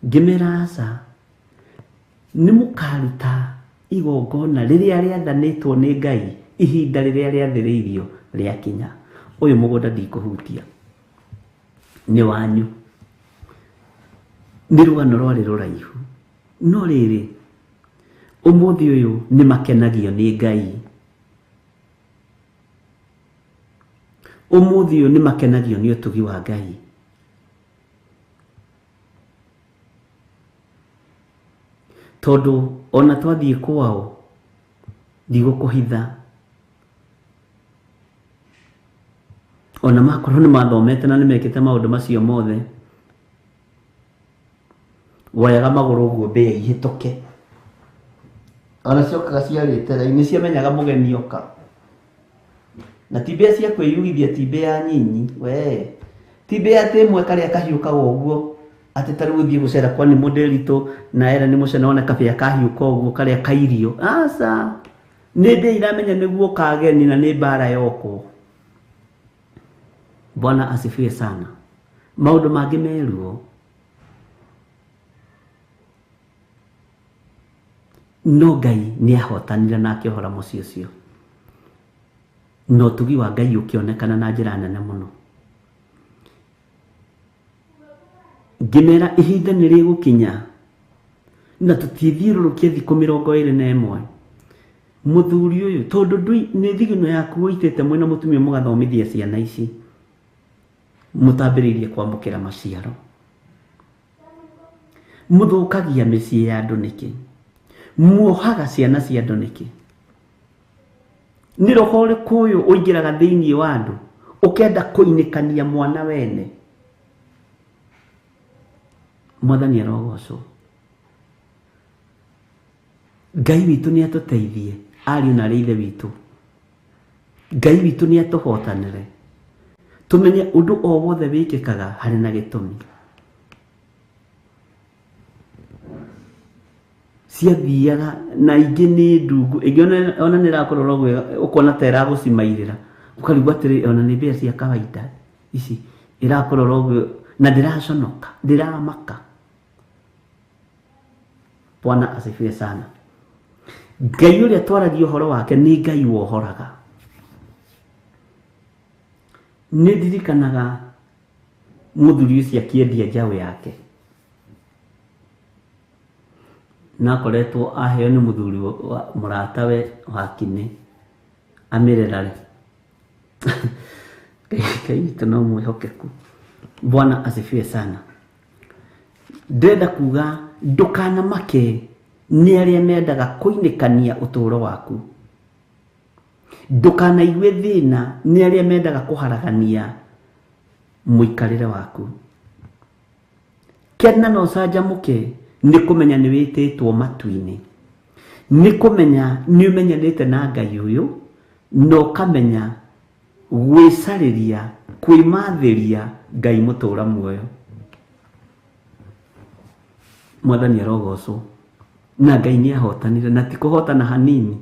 Ngĩmera aca, nĩ mũkaruta igongona rĩrĩa rĩathanĩtwo nĩ Ngai ihinda rĩrĩa rĩathĩrĩirio rĩakinya. Ũyũ mũgũnda ndikũhutia, nĩ wanyu. Nĩ rũgano rwarĩ rũraihu, no rĩrĩ ũmũthĩ ũyũ nĩ makenagio nĩ Ngai. Ũmũthĩ ũyũ nĩ makenagio nĩ ũtugi wa Ngai. Tondũ ona twathiĩ kwao ndigũkũhitha, ona makorwo nĩ mathomete na nĩ mekĩte maũndũ macio mothe, woyaga magũrũ ũguo mbĩa ihĩtũke. Ona ciokaga ciarĩte raini, nĩciamenyaga mũgeni oka. Na ti mbĩa cia kwĩyugithia, ti mbĩa nyinyi we, ti mbĩa atĩ ĩmwe karĩa kahiũkaga ũguo atĩ ta rĩu ũthiĩ gũcera kwa nĩ mũndĩritũ na era nĩ mũcene wone kabĩa kahiũka ũguo karĩa kairio. Aca, nĩ ndĩ iramenya nĩguo kageni na nĩ mbara yokwo. Bwana asifiwe sana. Maũndũ mangĩ meruo, no Ngai nĩ ahotanire na akĩohora mũciĩ ũcio, na ũtugi wa Ngai ũkĩonekana na njĩra nene mũno. Ngĩmera ihinda nĩ rĩgũkinya na tũtithiũrũrũkie thikũ 21. Mũthuri ũyũ tondũ nĩ thigino yaku ũitĩte mwĩna mũtumia mũgathomithia ciana ici, mũtambĩrĩirie kwamũkĩra maciaro. Mũthũkagia mĩciĩ ya andũ nĩkĩ? Muohaga ciana cia andũ nĩkĩ? Nĩ roho ũrĩkũ ũyũ ũingĩraga thĩinĩ wa andũ ũkenda kũinĩkania mwana wene? Mwathani arogocwo. Ngai witũ nĩ atũteithie, ariũ na arĩ ithe witũ. Ngai witũ nĩ atũhotanĩre, tũmenye ũndũ o wothe wĩkĩkaga harĩ na gĩtũmi. Ciathiaga na ingĩ nĩ ndungu, ĩngĩ ona nĩ ĩrakũrora ũguo ũkona ta ĩragũcimairĩra, ũkarigwo atĩrĩ ona nĩ mbĩa cia kawaida ici ĩrakũrora ũguo na ndĩraconoka, ndĩramaka. Bwana asifiwe sana. Ngai ũrĩa twaragia ũhoro wake nĩ Ngai wohoraga. Nĩ ndirikanaga mũthuri ũcio akĩendia njaũ yake, na akoretwo aheo nĩ mũthuri wa mũratawe wa kinĩ amĩrerare. Ngai witũ no mwĩhokeku. Bwana asifiwe sana. Ndĩrenda kuga ndũkanamake nĩ arĩa mendaga kũinĩkania ũtũũro waku. Ndũkanaigue thĩna nĩ arĩa mendaga kũharagania mũikarĩre waku. Kena na ũcanjamũke nĩ kũmenya nĩ wĩtĩtwo matu-inĩ, nĩ kũmenya nĩ ũmenyanĩte na Ngai ũyũ, na ũkamenya gwĩcarĩria, kwĩmathĩria Ngai mũtũũra muoyo. Mwathani arogocwo. Na Ngai nĩ ahotanire, na ti kũhotana hanini,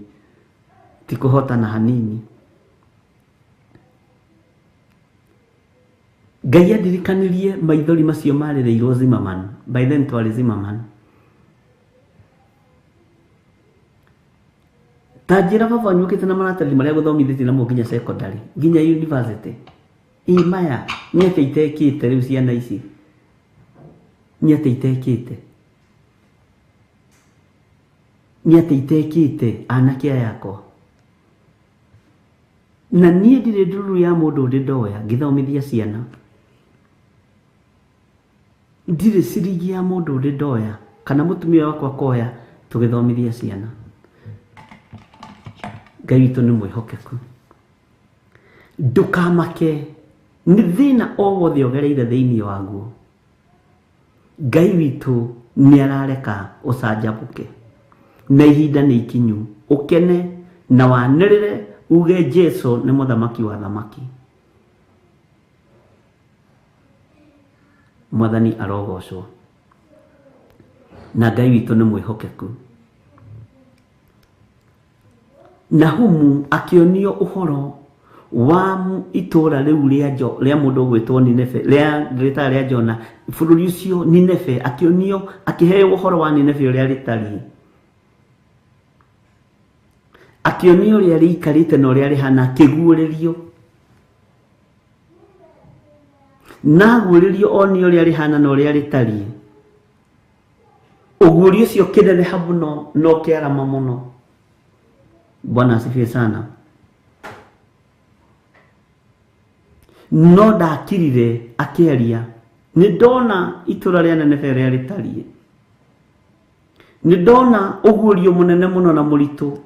ti kũhotana hanini. Ngai andirikanirie maithori macio marĩrĩirwo Zimmerman. By then twarĩ Zimmerman. Ta njĩra baba wanyu ũkĩte na maratathi marĩa gũthomithĩtie namo nginya secondary, nginya university. Ĩ maya nĩ atĩa itekĩte rĩu ciana ici? Nĩ atĩa itekĩte? Nĩ atĩa itekĩte anake aya akwa? Na niĩ ndirĩ ndururu ya mũndũ ndĩ ndoya ngĩthomithia ciana. Ndirĩ ciringi ya mũndũ ndĩ ndoya kana mũtumia wakwa koya tũgĩthomithia ciana. Ngai witũ nĩ mwĩhokeku. Ndũkamake nĩ thĩna o wothe ũgereire thĩinĩ waguo. Ngai witũ nĩ arareka ũcanjamũke na ihinda nĩ ikinyu ũkene na wanĩrĩre uge Jesu nĩ mũthamaki wa thamaki. Mwathani arogocwo na Ngai witũ nĩ mwĩhokeku. Nahumu akĩonio ũhoro wa itũra rĩu rĩa mũndũ ũgwĩtwo Nineve, rĩa rĩtara rĩa Jona, bũrũri ũcio Nineve, akĩonio akĩheo ũhoro wa Nineve ũrĩa rĩtariĩ, akĩonio ũrĩa rĩikarĩte na ũrĩa rĩhana, akĩguũrĩrio na aguũrĩrio onio ũrĩa rĩhana na ũrĩa rĩtariĩ. Ũguũrio ũcio ũkĩneneha mũno na ũkĩarama mũno. Bwana asifiwe sana. No ndakirire akĩaria, nĩ ndona itũra rĩa Nineve ũrĩa rĩtariĩ, nĩ ndona ũguũrio mũnene mũno na mũritũ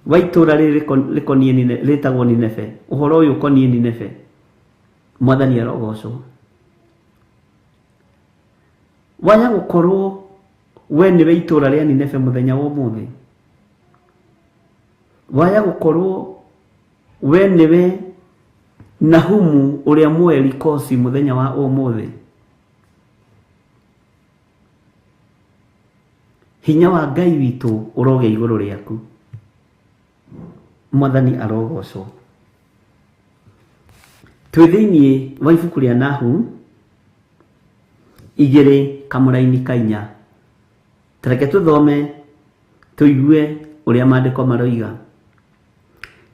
wa itũra rĩrĩ rĩkoniĩ rĩtagwo Nineve, ũhoro ũyũ ũkoniĩ Nineve. Mwathani arogocwo. Waya gũkorwo we nĩwe itũra rĩa Nineve mũthenya wa ũmũthĩ, waya gũkorwo we nĩwe Nahumu ũrĩa Mũelikosi mũthenya wa ũmũthĩ. Hinya wa Ngai witũ ũrogĩa igũrũ rĩaku. Mwathani arogocwo. Twĩ thĩinĩ wa ibuku rĩa Nahumu 2 kamũraini ka 4. Tareke tũthome tũigue ũrĩa maandĩko maroiga.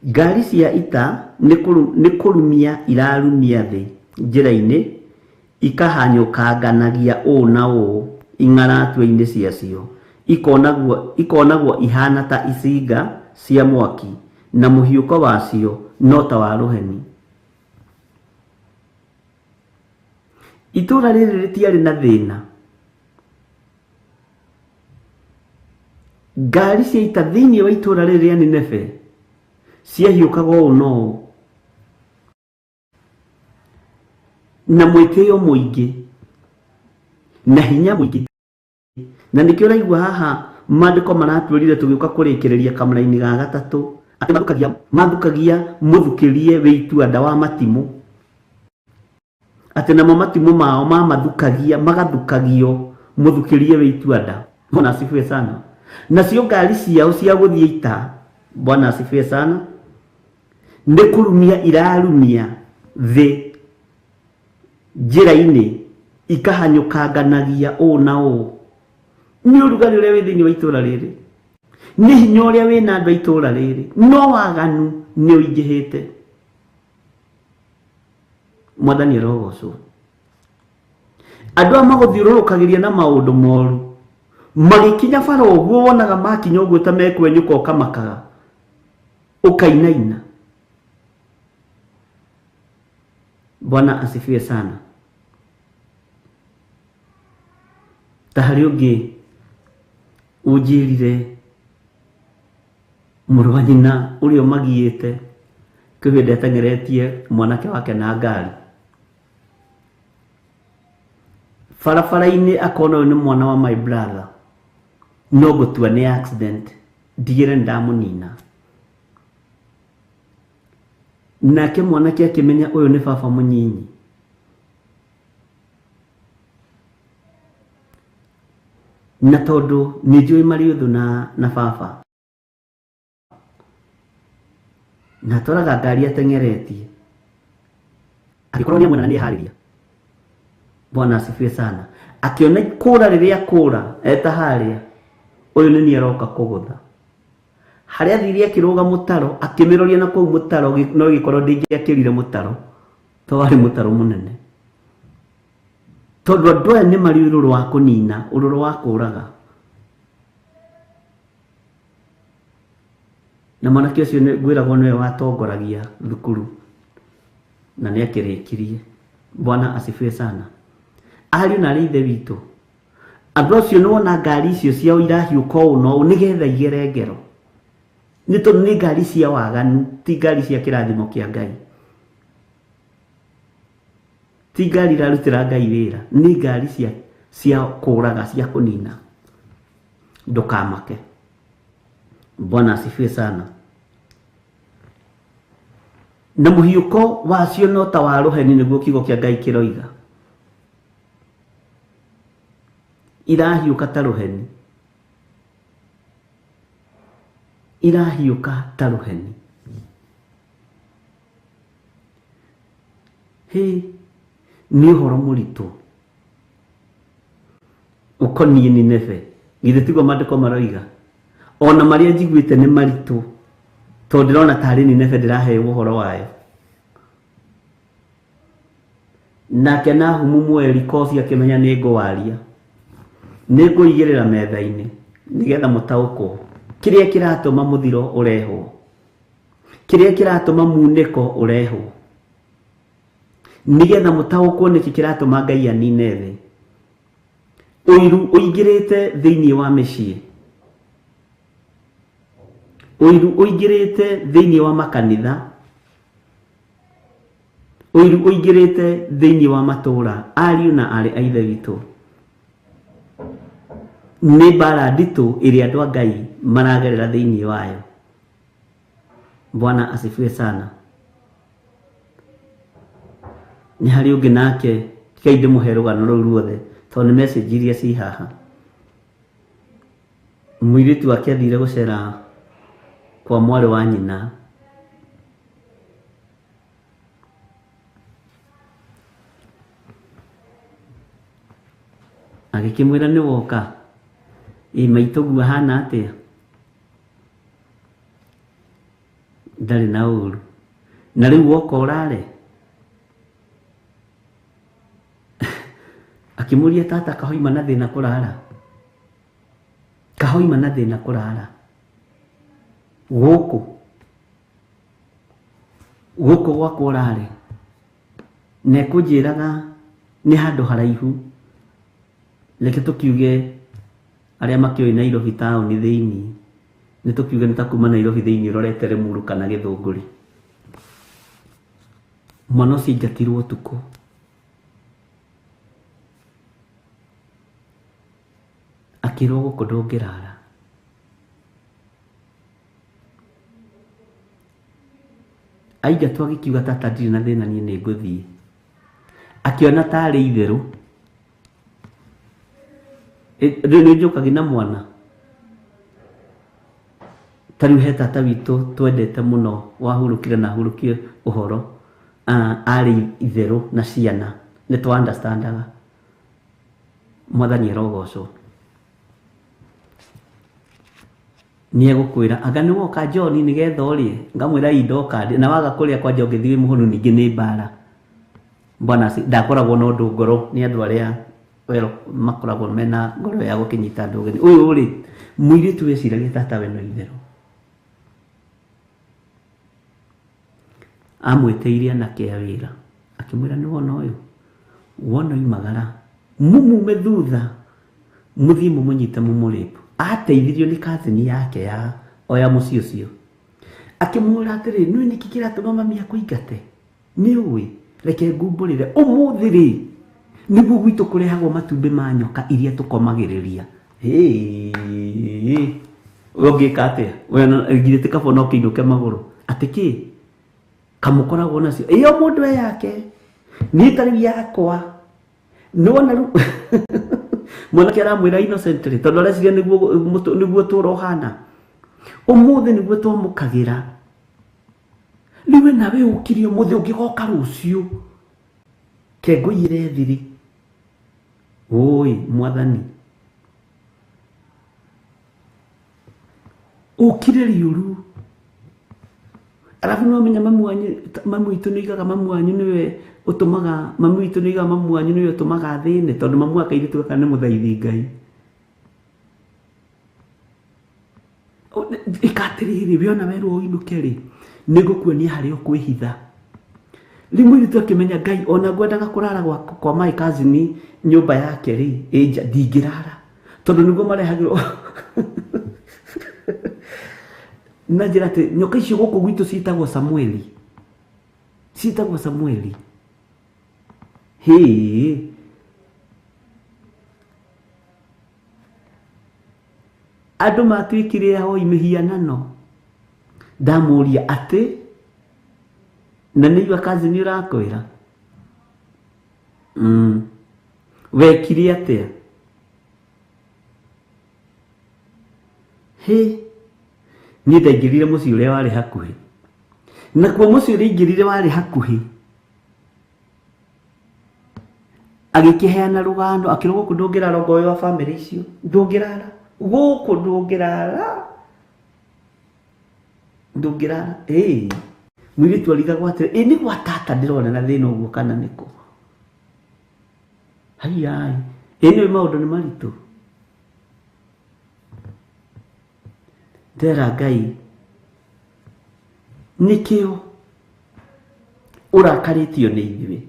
Ngari cia ita nĩ kũrumia irarumia thĩ njĩra-inĩ, ikahanyũkanganagia ũũ na ũũ ing'aratua-inĩ ciacio, ikonagwo ihana ta icinga cia mwaki, na mũhiũko wacio no ta wa rũheni. Itũra rĩrĩ rĩtiarĩ na thĩna. Ngari cia ita thĩinĩ wa itũra rĩrĩ rĩa Nineve ciahiũkaga ũũ na ũũ na mwĩtĩo mũingĩ na hinya mũingĩ, na nĩkĩo ũraigua haha maandĩko maratwĩrire tũgĩũka kũrĩkĩrĩria kamũraini ga gatatũ atĩ mathukagia mũthukĩrie wĩ itua-nda wa matimũ, atĩ namo matimũ mao mamathukagia magathukagio mũthukĩrie wĩ itua-nda. Bwana asifiwe sana. Nacio ngari ciao cia gũthiĩ ita, Bwana asifiwe sana, nĩ kũrumia irarumia thĩ njĩra-inĩ, ikahanyũkanganagia ũũ na ũũ. Nĩ ũrugarĩ ũrĩa wĩ thĩinĩ wa itũra rĩrĩ, nĩ hinya ũrĩa wĩna andũ a itũra rĩrĩ, no waganu nĩ ũingĩhĩte. Mwathani arogocwo. Andũ aya magũthiũrũrũkagĩria na maũndũ moru, magĩkinya bara ũguo wonaga makinya ũguo ta mekwenyũka ũkamakaga, ũkainaina. Bwana asifiwe sana. Ta harĩ ũngĩ ũnjĩrire mũrũ wa nyina ũrĩa ũmagiĩte kwĩ hĩndĩ ateng'eretie mwanake wake na ngari barabara-inĩ, akona ũyũ nĩ mwana wa my brother, no ngũtua nĩ accident, ndigĩre nĩndamũnina. Nake mwanake akĩmenya ũyũ nĩ baba mũnyinyi. Na tondũ nĩ njũĩ marĩ ũthũ na baba, na atwaraga ngari ateng'eretie, agĩkorwo nĩ amuona na nĩ eharĩria. Bwana asifiwe sana. Akĩona kũra rĩrĩa kũra eta harĩa, ũyũ nĩ niĩ aroka kũgũtha. Harĩa athire akĩrũga mũtaro, akĩmĩroria na kũu mũtaro, no gĩkorwo ndĩngĩakĩrire mũtaro, to warĩ mũtaro mũnene. Tondũ andũ aya nĩ marĩ ũrũrũ wa kũnina, ũrũrũ wa kũraga. Na mwanake ũcio ngwĩragwo nĩwe watongoragia thukuru na nĩ akĩrĩkirie. Bwana asifiwe sana. Ariũ na arĩ ithe witũ, andũ acio nĩ wona ngari icio ciao irahiũka ũũ na ũũ nĩgetha igere ngero, nĩ tondũ nĩ ngari cia waganu, ti ngari cia kĩrathimo kĩa Ngai, ti ngari irarutĩra Ngai wĩra, nĩ ngari cia cia kũraga cia kũnina ndũkamake. Bwana asifiwe sana. Na mũhiũko wacio no ta wa rũheni nĩguo kiugo kĩa Ngai kĩroiga. Irahiũka ta rũheni, irahiũka ta rũheni. Hĩ, nĩ ũhoro mũritũ ũkoniĩ Nineve. Githĩ tiguo maandĩko maroiga? Ona marĩa njiguĩte nĩ maritũ, tondũ ndĩrona tarĩ Nineve ndĩraheo ũhoro wayo. Nake Nahumu mweri koci akĩmenya nĩ ngũwaria, nĩ ngũigĩrĩra metha-inĩ nĩgetha mũtaũkwo kĩrĩa kĩratũma mũthiro ũrehwo, kĩrĩa kĩratũma munĩko ũrehwo, nĩgetha mũtaũkwo nĩkĩ kĩratũma Ngai anine thĩ. Ũiru ũingĩrĩte thĩinĩ wa mĩciĩ, ũiru ũingĩrĩte thĩinĩ wa makanitha, ũiru ũingĩrĩte thĩinĩ wa matũũra. Ariũ na aarĩ a Ithe witũ, nĩ mbara nditũ ĩrĩa andũ a Ngai maragerera thĩinĩ wayo. Bwana asifiwe sana. Nĩ harĩ ũngĩ nake, tigai ndĩmũhe rũgano rũu ruothe tondũ nĩ message iria ci haha. Mũirĩtu wake athire gũcera kwa mwarĩ wa nyina, agĩkĩmwĩra nĩ woka, ĩ maitũguo ahana atĩa? Ndarĩ na ũru. Na rĩu woka ũrare? Akĩmũria tata kahoima na thĩna kũrara, kahoima na thĩna kũrara gũkũ gũkũ gwakwa ũrare, na ekũnjĩraga nĩ handũ haraihu. Reke tũkiuge arĩa makĩũĩ Nairobi taũni thĩinĩ, nĩ tũkiuge nĩ ta kuma Nairobi thĩinĩ ũrorete Limuru kana Gĩthũngũri. Mwana ũcio aingatirwo ũtukũ, akĩrwo gũkũ ndũngĩrara. Aingatwo agĩkiuga tata ndirĩ na thĩna niĩ nĩ ngũthiĩ. Akĩona tarĩ itherũ. Rĩu nĩ njũkagi na mwana. Ta rĩu he tata witũ twendete mũno wahurũkire na ahurũkie ũhoro, arĩ itherũ na ciana nĩ twa understandaga. Mwathani arogocwo. Nĩ egũkwĩra anga nĩ woka John nĩgetha ũrĩe, ngamwĩra ii ndoka na waga kũrĩa kwanja ũngĩthiĩ wĩ mũhũnu ningĩ nĩ mbara. Bwana ndakoragwo na ũndũ ngoro nĩ andũ arĩa wero makoragwo mena ngoro ya gũkĩnyita andũ ũgeni. Ũyũ rĩ mũirĩtu weciragia tata we no itherũ. Amwĩtĩire anake a wĩra akĩmwĩra nĩ wona ũyũ, wona oimagara mumume thutha mũthiĩ mũmũnyite mũmũrĩpu. Ateithirio nĩ cousin yake ya oya mũciĩ ũcio, akĩmwĩra atĩrĩ nĩ nĩkĩ kĩratũma mami akũingate? Nĩ ũĩ, reke ngumbũrĩre ũmũthĩ rĩ nĩguo gwitũ kũrehagwo matumbĩ ma nyoka iria tũkomagĩrĩria. Hĩ, we ũngĩka atĩa? We githĩ ti kaba no kĩinũke magũrũ atĩ kĩ kamũkoragwo nacio ĩyo mũndũ e yake, niĩ ta rĩu yakwa nĩwona rĩu mwanake aramwĩra innocently tondũ areciria nĩguo tũra ũhana. Ũmũthĩ nĩguo twamũkagĩra. Rĩu we nawe ũkire ũmũthĩ ũngĩgoka rũciũ kengũiyĩre thiri. Ũĩ mwathani, ũkire riũru. Arabu no menya mamu wanyu, mamu witũ nĩ oigaga mamu wanyu nĩwe ũtũmaga, mamu witũ nĩ oigaga mamu wanyu nĩwe ũtũmaga thĩne, tondũ mamu wa kairĩtu gaka nĩ mũthaithi Ngai. Ĩka atĩrĩrĩ, we ona werwo ũinũke rĩ, nĩ ngũkuonia harĩa ũkwĩhitha. Rĩu mũirĩtu akĩmenya Ngai ona ngwendaga kũrara kwa my cousin nyũmba yake rĩ, ĩ nja ndingĩrara tondũ nĩguo marehagĩrwo na njĩra atĩ nyoka icio gũkũ gwitũ ciĩtagwo Samueli, ciĩtagwo Samueli. Hĩ, Andũ matuĩkire ahoi mĩhianano. Ndamũria atĩ na nĩigua kazi nĩ ũrakwĩra. Wekire atĩa? Hĩ, niĩ ndaingĩrire mũciĩ ũrĩa warĩ hakuhĩ. Nakuo mũciĩ ũrĩa ingĩrire warĩ hakuhĩ, agĩkĩheana rũgano akĩrwo gũkũ ndũngĩrara okorwo wĩ wa bamĩrĩ icio, ndũngĩrara gũkũ, ndũngĩrara, ndũngĩrara. Ĩĩ, mũirĩtu arigagwo atĩrĩ, ĩ nĩ gwa tata ndĩrona na thĩna ũguo kana nĩkũ? Haiai, ĩ nĩũĩ maũndũ nĩ maritũ. Ndera Ngai, nĩkĩo ũrakarĩtio nĩ ithuĩ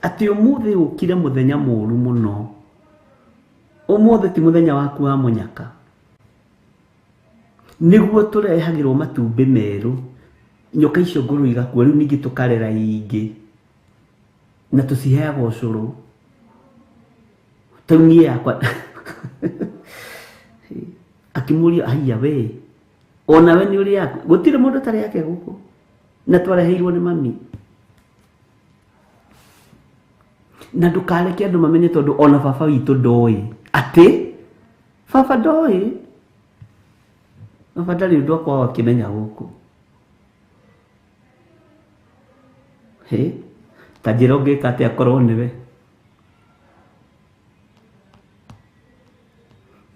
atĩ ũmũthĩ ũkire mũthenya mũru mũno. Ũmũthĩ ti mũthenya waku wa mũnyaka. Nĩguo tũrehagĩrwo matumbĩ merũ, nyoka icio ngũrũ igakua, rĩu ningĩ tũkarera ingĩ na tũciheagwo ũcũrũ. Tarĩu niĩ yakwa akĩmũria, haiya we onawe nĩ ũrĩ yaku, gũtirĩ mũndũ ũtarĩ yake gũkũ, na twareheirwo nĩ mami. Na ndũkareke andũ mamenye tondũ ona baba witũ ndoĩ atĩ baba ndoĩ, baba ndarĩ ũndũ akoragwo akĩmenya gũkũ. Hĩ, ta njĩra ũngĩka atĩa akorwo nĩwe.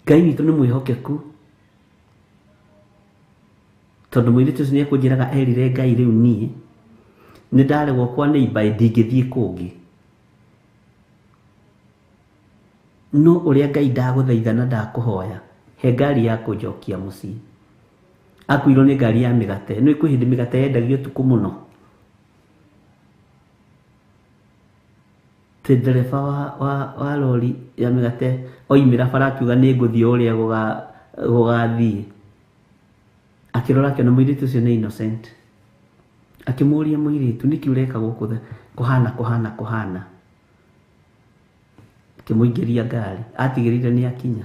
Ngai witũ nĩ mwĩhokeku, tondũ mũirĩtu ũcio nĩekũnjĩraga erire Ngai rĩu niĩ nĩ ndaregwo kwa neighbor ndingĩthiĩ kũngĩ. No ũrĩa Ngai ndagũthaitha na ndakũhoya, he ngari ya kũnjokia mũciĩ. Akuirwo nĩ ngari ya mĩgate. Nĩ kwĩ hĩndĩ mĩgate yendagio ũtukũ mũno. Tĩ ndereba wa rori ya mĩgate oimĩra bara akiuga nĩ ngũthiĩ ũrĩa gũgathiĩ. Akĩrora akĩona mũirĩtu ũcio nĩ innocent. Akĩmũria mũirĩtu, nĩkĩ ũreka gũkũ kũhana kũhana kũhana. Akĩmũingĩria ngari, atigĩrĩire nĩ akinya.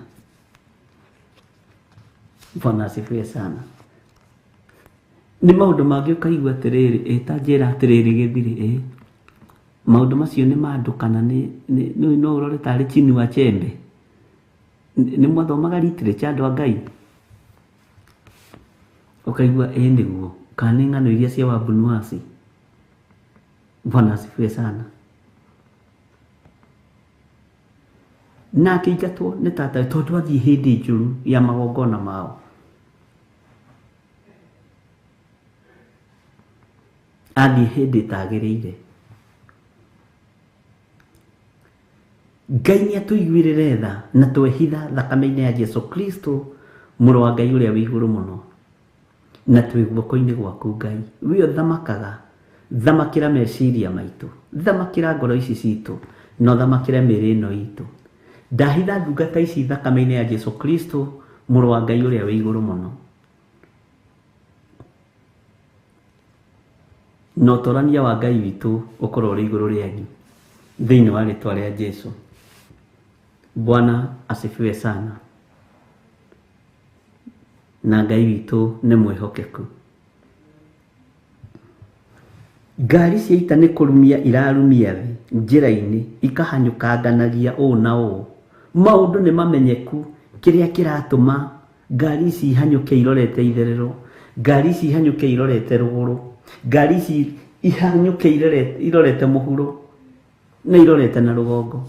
Bwana asifiwe sana. Nĩ maũndũ mangĩ ũkaigua atĩrĩrĩ, ĩ ta njĩra atĩrĩrĩ gĩthirĩ, ĩ maũndũ macio nĩ ma andũ kana nĩ no ũrore tarĩ Chinua Achebe. Nĩ mwathomaga literature andũ a Ngai? Ũkaigua ĩ nĩguo, kana nĩ ng'ano iria cia Wabunuasi. Bwana asifiwe sana. Na akĩingatwo nĩ tata tondũ athiĩ hĩndĩ njũru ya magongona mao. Athiĩ hĩndĩ ĩtagĩrĩire. Ngai nĩ atũiguĩrĩre tha na twehitha thakame-inĩ ya Jesu Kristo mũrũ wa Ngai ũrĩa wĩ igũrũ mũno. Na twĩ guoko-inĩ gwaku Ngai, we ũthamakaga, thamakĩra meciria maitũ, thamakĩra ngoro ici citũ, na ũthamakĩre mĩĩrĩ ĩno itũ. Ndahitha ndungata ici thakame-inĩ ya Jesu Kristo mũrũ wa Ngai ũrĩa wĩ igũrũ mũno. Na ũtorania wa Ngai witũ ũkorwo ũrĩ igũrũ rĩanyu thĩinĩ wa rĩtwa rĩa Jesu. Bwana asifiwe sana. Na Ngai witũ nĩ mwĩhokeku. Ngari cia ita nĩ kũrumia irarumia thĩ njĩra-inĩ, ikahanyũkanganagia ũũ na ũũ. Maũndũ nĩ mamenyeku, kĩrĩa kĩratũma ngari ici ihanyũke irorete itherero, ngari ici ihanyũke irorete rũgũrũ, ngari ici ihanyũke irorete mũhuro na irorete na rũgongo.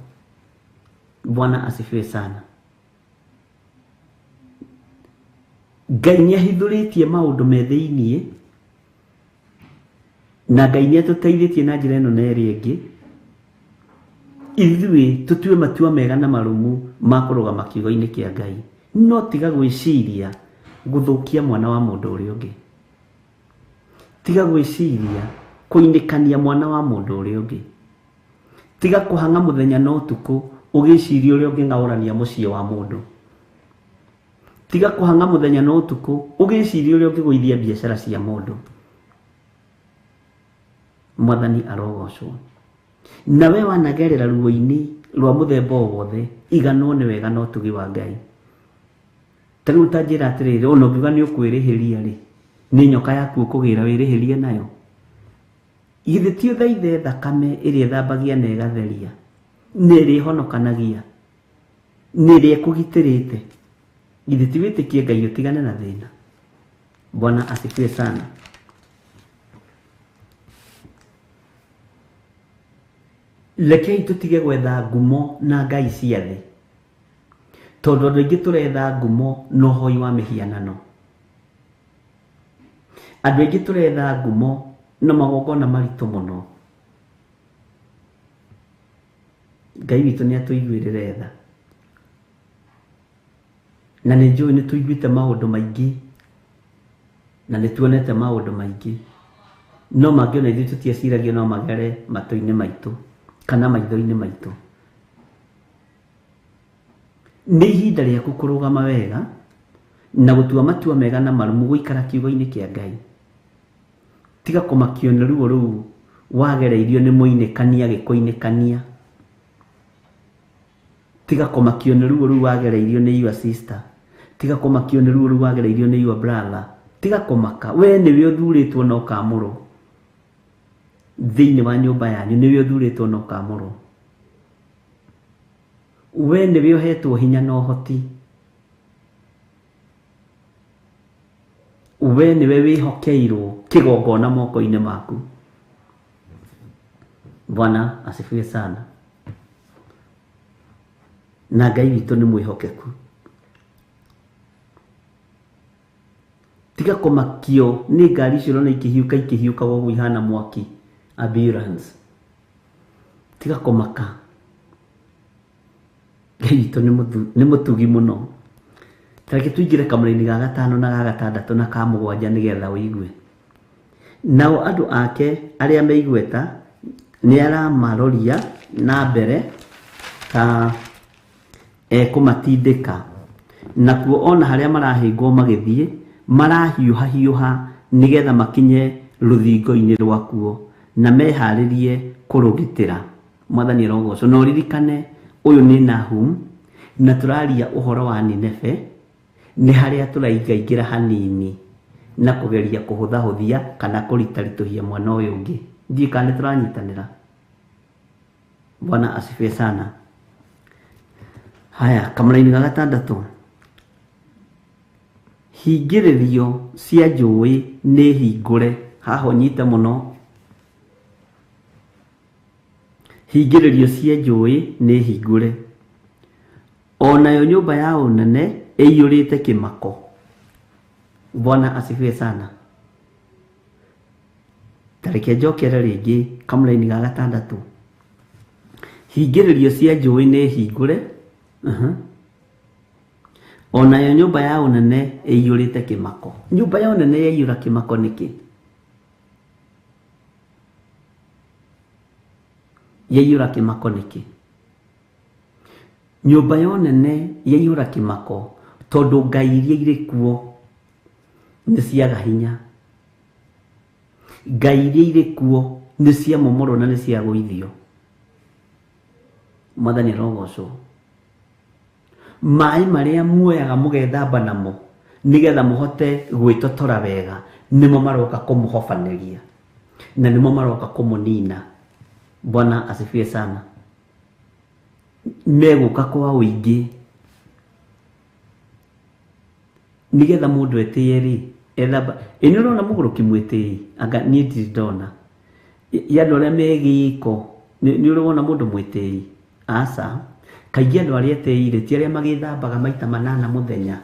Bwana asifiwe sana. Ngai nĩ ahithũrĩtie maũndũ me thĩiniĩ, na Ngai nĩ atũteithĩtie na njĩra ĩno na ĩrĩa ĩngĩ. Ithuĩ tũtue matua mega na marũmu ma kũrũgama kiugo-inĩ kĩa Ngai, no tiga gwĩciria gũthũkia mwana wa mũndũ ũrĩa ũngĩ. Tiga gwĩciria kũinĩkania mwana wa mũndũ ũrĩa ũngĩ. Tiga kũhang'a mũthenya na ũtukũ ũgĩciria ũrĩa ũngĩng'aũrania mũciĩ wa mũndũ. Tiga kũhang'a mũthenya na ũtukũ ũgĩciria ũrĩa ũngĩgũithia biacara cia mũndũ. Mwathani arogocwo. Na we wanagerera ruo-inĩ Rwa mũthemba o wothe iganwo nĩ wega na ũtugi wa Ngai. Ta rĩu ta njĩra atĩrĩrĩ, ona ũngiuga nĩ ũkwĩrĩhĩria rĩ, nĩ nyoka yaku ũkũgĩra wĩrĩhĩrie nayo? Githĩ ti ũthaithe thakame ĩrĩa ĩthambagia na ĩgatheria, nĩ ĩrĩa ĩhonokanagia, nĩ ĩrĩa ĩkũgitĩrĩte? Githĩ ti wĩtĩkie Ngai ũtigane na thĩna? Bwana asifiwe sana. Rekei tũtige gwetha ngumo na ngai cia thĩ, tondũ andũ aingĩ tũretha ngumo na ũhoi wa mĩhianano. Andũ aingĩ tũretha ngumo na magongona maritũ mũno. Ngai witũ nĩ atũiguĩrĩre tha, na nĩ njũĩ nĩ tũiguĩte maũndũ maingĩ na nĩ tuonete maũndũ maingĩ, no mangĩ ona ithuĩ tũtieciragia no magere matũ-inĩ maitũ kana maitho-inĩ maitũ. Nĩ ihinda rĩaku kũrũgama wega na gũtua matua mega na marũmu, gũikara kiugo-inĩ kĩa Ngai. Tiga kũmakio nĩ ruo rũu wagereirio nĩ mũinĩkania gĩkũinĩkania. Tiga kũmakio nĩ ruo rũu wagereirio nĩ your sister. Tiga kũmakio nĩ ruo rũu wagereirio nĩ your brother. Tiga kũmaka, we nĩwe ũthurĩtwo na ũkamũrwo thĩinĩ wa nyũmba yanyu, nĩwe ũthurĩtwo na ũkamũrwo. We nĩwe ũhetwo hinya na ũhoti. We nĩwe wĩhokeirwo kĩgongona moko-inĩ maku. Bwana asifiwe sana. Na Ngai witũ nĩ mwĩhokeku. Tiga kũmakio nĩ ngari icio ũrona ikĩhiũka ikĩhiũka ũguo ihana mwaki, ambulance. Tiga kũmaka. Ngai witũ nĩ mũtugi mũno. Ta reke tũingĩre kamũra-inĩ ga gatano na ga gatandatũ na ka mũgwanja nĩgetha ũigue. Nao andũ ake arĩa me igweta nĩ aramaroria na mbere ta ekũmatindĩka, nakuo ona harĩa marahĩngwo magĩthiĩ marahiũhahiũha nĩgetha makinye rũthingo-inĩ rwakuo na meharĩrie kũrũgitĩra. Mwathani arogocwo. Na ũririkane ũyũ nĩ Nahum, na tũraria ũhoro wa Nineve, nĩ harĩa tũraingaingĩra hanini na kũgeria kũhũthahũthia kana kũritaritũhia mwana ũyũ ũngĩ. Ndiũĩ kana nĩ tũranyitanĩra. Bwana asifiwe sana. Haya, kamũra-inĩ ga gatandatũ. Hingĩrĩrio cia njũĩ nĩ hingũre. Haha ũnyite mũno. Hingĩrĩrio cia njũĩ nĩ hingũre. Onayo nyũmba ya ũnene ĩiyũrĩte kĩmako. Bwana asifiwe sana. Ta reke njokere rĩngĩ kamũra-inĩ ga gatandatũ. Hingĩrĩrio cia njũĩ nĩ hingũre. Onayo nyũmba ya ũnene ĩiyũrĩte kĩmako. Nyũmba ya ũnene yaiyũra kĩmako nĩkĩ? Yaiyũra kĩmako nĩkĩ? Nyũmba ya ũnene yaiyũra kĩmako tondũ ngai iria irĩ kuo nĩ ciaga hinya. Ngai iria irĩ kuo nĩ ciamomorwo na nĩ ciagũithio. Mwathani arogocwo. Maĩ marĩa muoyaga mũgethamba namo nĩgetha mũhote gwĩtotora wega nĩmo maroka kũmũhobanĩria na nĩmo maroka kũmũnina. Bwana asifiwe sana. Megũka kwa ũingĩ nĩgetha mũndũ etĩye rĩ, ethamba. Ĩ nĩ ũrona mũgũrũki mwĩtĩi? Anga niĩ ndirĩ ndona. Ya andũ arĩa me gĩko, nĩ ũrĩ wona mũndũ mwĩtĩi? Aca. Kaingĩ andũ arĩa etĩi rĩ, ti arĩa magĩthambaga maita manana mũthenya,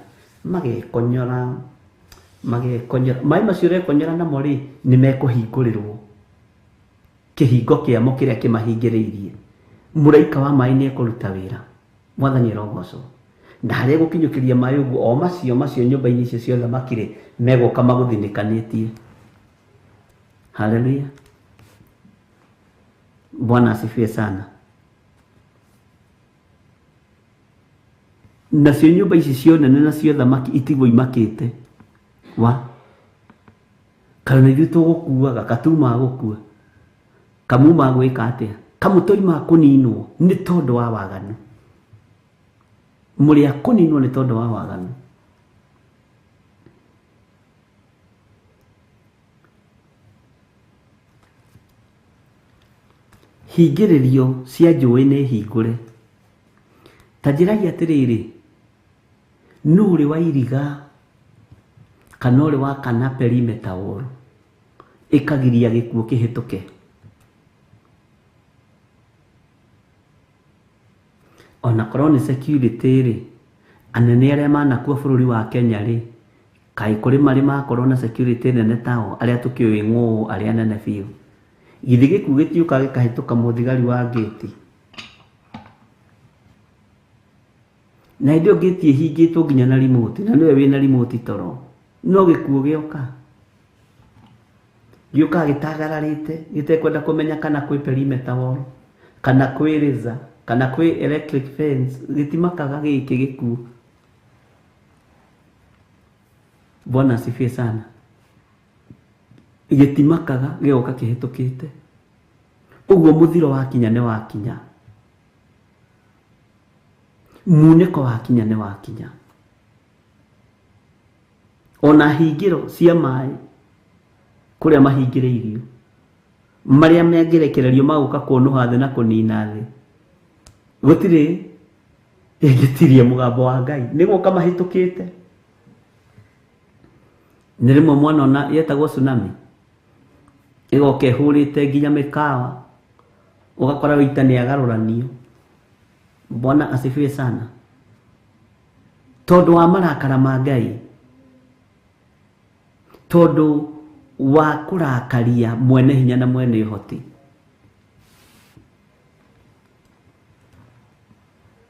magekonyora, magekonyora. Maĩ macio ũrekonyora namo rĩ, nĩ mekũhingũrĩrwo kĩhingo kĩamo kĩrĩa kĩmahingĩrĩirie. Mũraika wa maĩ nĩ ekũruta wĩra. Mwathani arogocwo. Na harĩa gũkinyũkĩria maĩ ũguo, o macio macio nyũmba-inĩ icio cia ũthamaki rĩ, megũka magũthinĩkanĩtie. Haleluya. Bwana asifiwe sana. Nacio nyũmba ici cia ũnene na cia ũthamaki itigwo imakĩte. Wa? Kana ithuĩ tũgũkuaga, katuma gũkua. Kamuma gwĩka atĩa? Kamũtoi ma kũninwo nĩ tondũ wa waganu. Mũrĩ a kũninwo nĩ tondũ wa waganu. Hingĩrĩrio cia njũĩ nĩ hingũre. Ta njĩrai atĩrĩrĩ, nũ ũrĩ wa iriga kana ũrĩ wa kana perimeter wall ĩkagiria gĩkuũ kĩhĩtũke? Ona korwo nĩ security rĩ, anene arĩa manakua bũrũri wa Kenya rĩ, kaĩ kũrĩ marĩ makorwo na security nene tao arĩa tũkĩũĩ ng'ũũ arĩa nene biũ? Githĩ gĩkuũ gĩtiũkaga gĩkahĩtũka mũthigari wa ngĩti? Na hĩndĩ ĩyo ngĩti ĩhingĩtwo nginya na remote, na nĩwe wĩna remote toro. No gĩkuũ gĩoka. Gĩũkaga gĩtagararĩte, gĩtekwenda kũmenya kana kwĩ perimeter wall, kana kwĩ laser, kana kwĩ electric fence, gĩtimakaga gĩkĩ gĩkuũ. Bwana asifiwe sana. Gĩtimakaga gĩgoka kĩhĩtũkĩte. Ũguo mũthiro wakinya nĩ wakinya. Munĩko wakinya nĩ wakinya. Ona hingĩro cia maĩ kũrĩa mahingĩrĩirio, marĩa mangĩrekererio magũka kũnũha thĩ na kũnina thĩ, gũtirĩ ĩngĩtiria mũgambo wa Ngai, nĩ gũka mahĩtũkĩte. Nĩ rĩmwe mwana ona yetagwo tsunami, ĩgoka ĩhũrĩte nginya mĩkawa, ũgakora wĩita nĩ agarũranio. Bwana asifiwe sana. Tondũ wa marakara ma Ngai, tondũ wa kũrakaria mwene hinya na mwene ũhoti.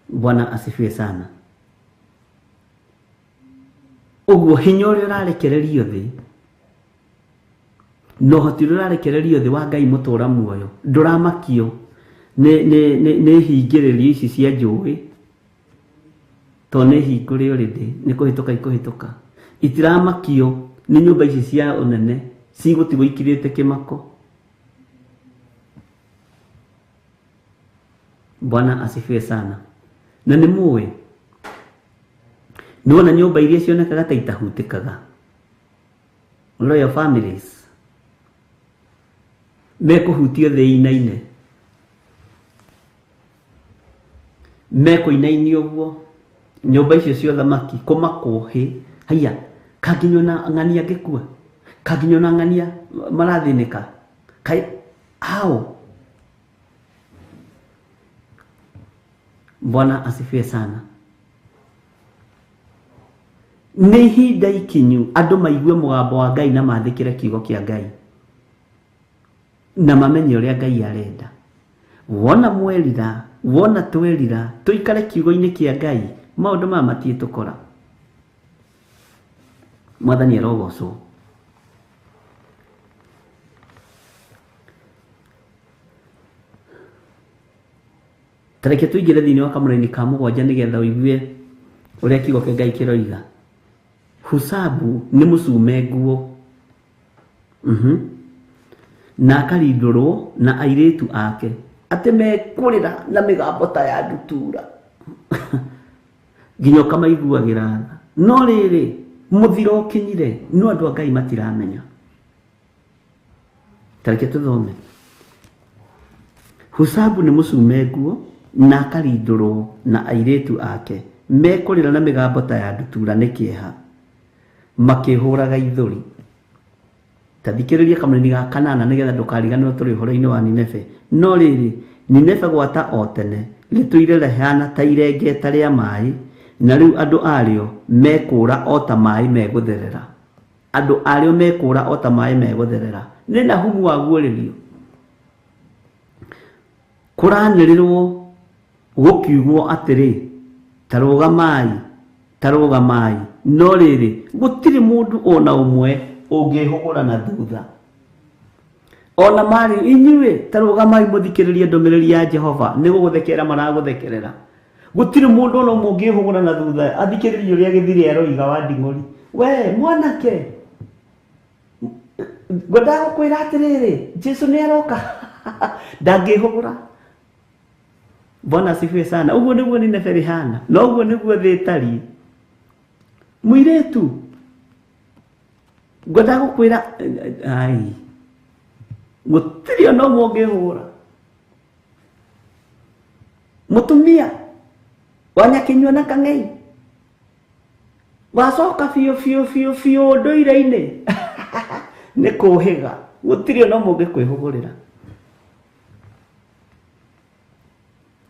Bwana asifiwe sana. Ũguo hinya ũrĩa ũrarekererio thĩ na ũhoti ũrĩa ũrarekererio thĩ wa Ngai mũtũra muoyo ndũramakio nĩ hingĩrĩrio ici cia njũĩ, tondũ nĩ hingũre already, nĩ kũhĩtũka ikũhĩtũka. Itiramakio nĩ nyũmba ici cia ũnene cigũtigwo ikirĩte kĩmako. Bwana asifiwe sana. Na nĩ mũĩ, nĩwona nyũmba iria cionekaga ta itahutĩkaga, royal families mekũhutio thĩ inaine, mekũinainio ũguo nyũmba icio cia ũthamaki kũmakwo hĩ haiya, kanginya ona ng'ania ngĩkua, kanginya ona ng'ania marathĩnĩka, kaĩ hao. Bwana asifiwe sana. Nĩ ihinda ikinyu andũ maigue mũgambo wa Ngai na mathĩkĩre kiugo kĩa Ngai na mamenye ũrĩa Ngai arenda. Wona mwerira, wona twerira, tũikare kiugo-inĩ kĩa Ngai, maũndũ maya matiĩtũkora. Mwathani arogocwo. Ta reke tũingĩre thĩinĩ wa kamũraini ka mũgwanja nĩgetha ũigue ũrĩa kiugo kĩa Ngai kĩroiga. Husabu nĩ mũcume nguo. Na akarindũrwo na airĩtu ake atĩ mekũrĩra na mĩgambo ta ya ndutura nginya ũkamaiguagĩra tha. No rĩrĩ, mũthiro ũkinyire, no andũ a Ngai matiramenya. Ta reke tũthome. Husabu nĩ mũcume nguo na akarindũrwo na airĩtu ake mekũrĩra na mĩgambo ta ya ndutura nĩ kĩeha, makĩhũraga ithũri. Ta thikĩrĩria kamũraini ga kanana nĩgetha ndũkariganĩrwo tũrĩ ũhoro-inĩ wa Nineve. No rĩrĩ, Nineve gwata o tene rĩtũire rĩhana ta irengeta rĩa maĩ, na rĩu andũ arĩo mekũũra o ta maĩ megũtherera. Andũ arĩo mekũũra o ta maĩ megũtherera. Nĩ Nahumu waguũrĩrio. Kũranĩrĩrwo gũkiugwo atĩrĩ, ta rũgamai, ta rũgamai. No rĩrĩ, gũtirĩ mũndũ ona ũmwe ũngĩhũgũra na thutha. Ona marĩ inyuĩ, ta rũgamai mũthikĩrĩrie ndũmĩrĩri ya Jehova, nĩ gũgũthekerera maragũthekerera. Gũtirĩ mũndũ ona ũmwe ũngĩhũgũra na thutha athikĩrĩrie ũrĩa gĩthire aroiga wa nding'ũri. We mwanake, ngwendaga gũkwĩra atĩrĩrĩ, Jesũ nĩ aroka. Ndangĩhũgũra. Bwana asifiwe sana. Ũguo nĩguo Nineve rĩhana, na ũguo nĩguo thĩ ĩtariĩ. Mũirĩtu, ngwenda gũkwĩra ai, gũtirĩ ona ũmwe ũngĩhũra. Mũtumia wa Nyakinyua na Kang'ei wacoka biũ biũ biũ biũ ndũire-inĩ nĩ kũhĩga, gũtirĩ ona ũmwe ũngĩkwĩhũgũrĩra.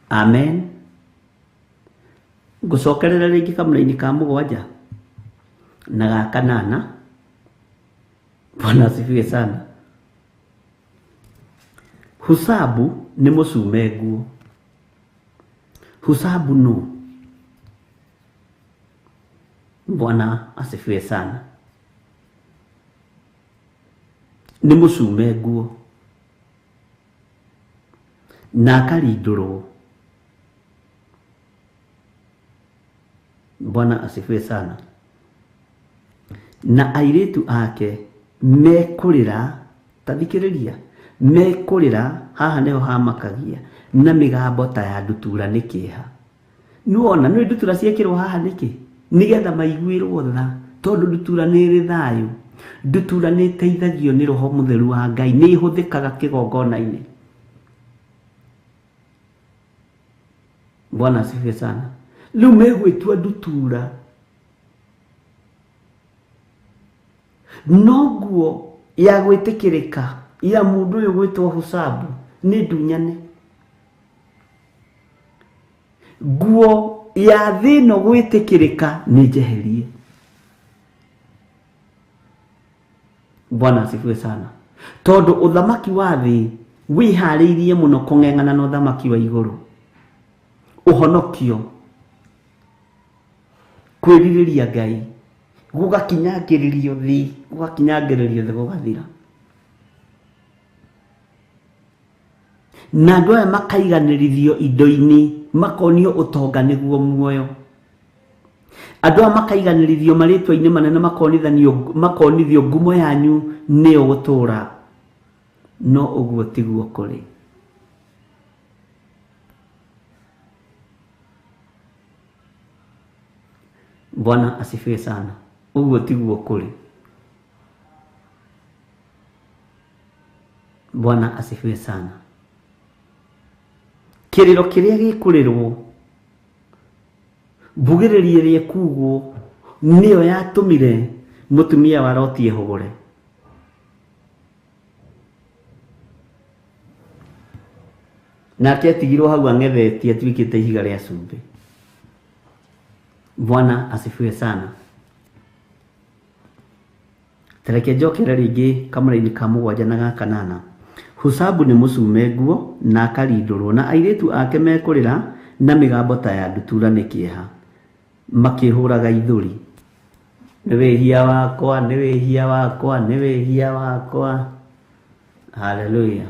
Amen. Ngũcokerera rĩngĩ kamũra-inĩ ka 7 na ga 8. Bwana asifiwe sana. Husabu nĩ mũcume nguo. Husabu no. Bwana asifiwe sana. Nĩ mũcume nguo na akarindũrwo. Bwana asifiwe sana. Na airĩtu ake mekũrĩra, ta thikĩrĩria, mekũrĩra haha nĩho hamakagia na mĩgambo ta ya ndutura nĩ kĩeha. Nĩwona nĩ ndutura ciekĩrwo haha nĩkĩ? Nĩgetha maiguĩrwo tha, tondũ ndutura nĩ ĩrĩ thayũ. Ndutura nĩ ĩteithagio nĩ Roho Mũtheru wa Ngai, nĩ ĩhũthĩkaga kĩgongona-inĩ. Bwana asifiwe sana. Rĩu megwĩtua ndutura, no nguo ya gwĩtĩkĩrĩka ya mũndũ ũyũ gwĩtwo Husabu nĩ ndunyane. Nguo ya thĩ ĩno gwĩtĩkĩrĩka nĩ njeherie. Bwana asifiwe sana. Tondũ ũthamaki wa thĩ wĩharĩirie mũno kũng'eng'ana na ũthamaki wa igũrũ. Ũhonokio, kwĩrirĩria Ngai, gũgakinyangĩrĩrio thĩ, gũgakinyangĩrĩrio thĩ gũgathira. Na andũ aya makaiganĩrithio indo-inĩ, makonio ũtonga nĩguo muoyo. Andũ aya makaiganĩrithio marĩtwa-inĩ manene, makonithio ngumo yanyu nĩyo gũtũũra. No ũguo tiguo kũrĩ. Bwana asifiwe sana. Ũguo tiguo kũrĩ. Bwana asifiwe sana. Kĩrĩro kĩrĩa gĩkũrĩrwo, mbugĩrĩrio ĩrĩa ĩkugwo nĩyo yatũmire mũtumia wa Loti ehũgũre. Nake atigirwo hau ang'ethetie atuĩkĩte ihiga rĩa cumbĩ. Bwana asifiwe sana. Tareke njokere rĩngĩ kamũra-inĩ ka 7 na ga 8. Husabu nĩ mũcume nguo na akarindũrwo, na airĩtu ake mekũrĩra na mĩgambo ta ya ndutura nĩ kĩeha, makĩhũraga ithũri. Nĩ wĩhia wakwa, nĩ wĩhia wakwa, nĩ wĩhia wakwa. Haleluya.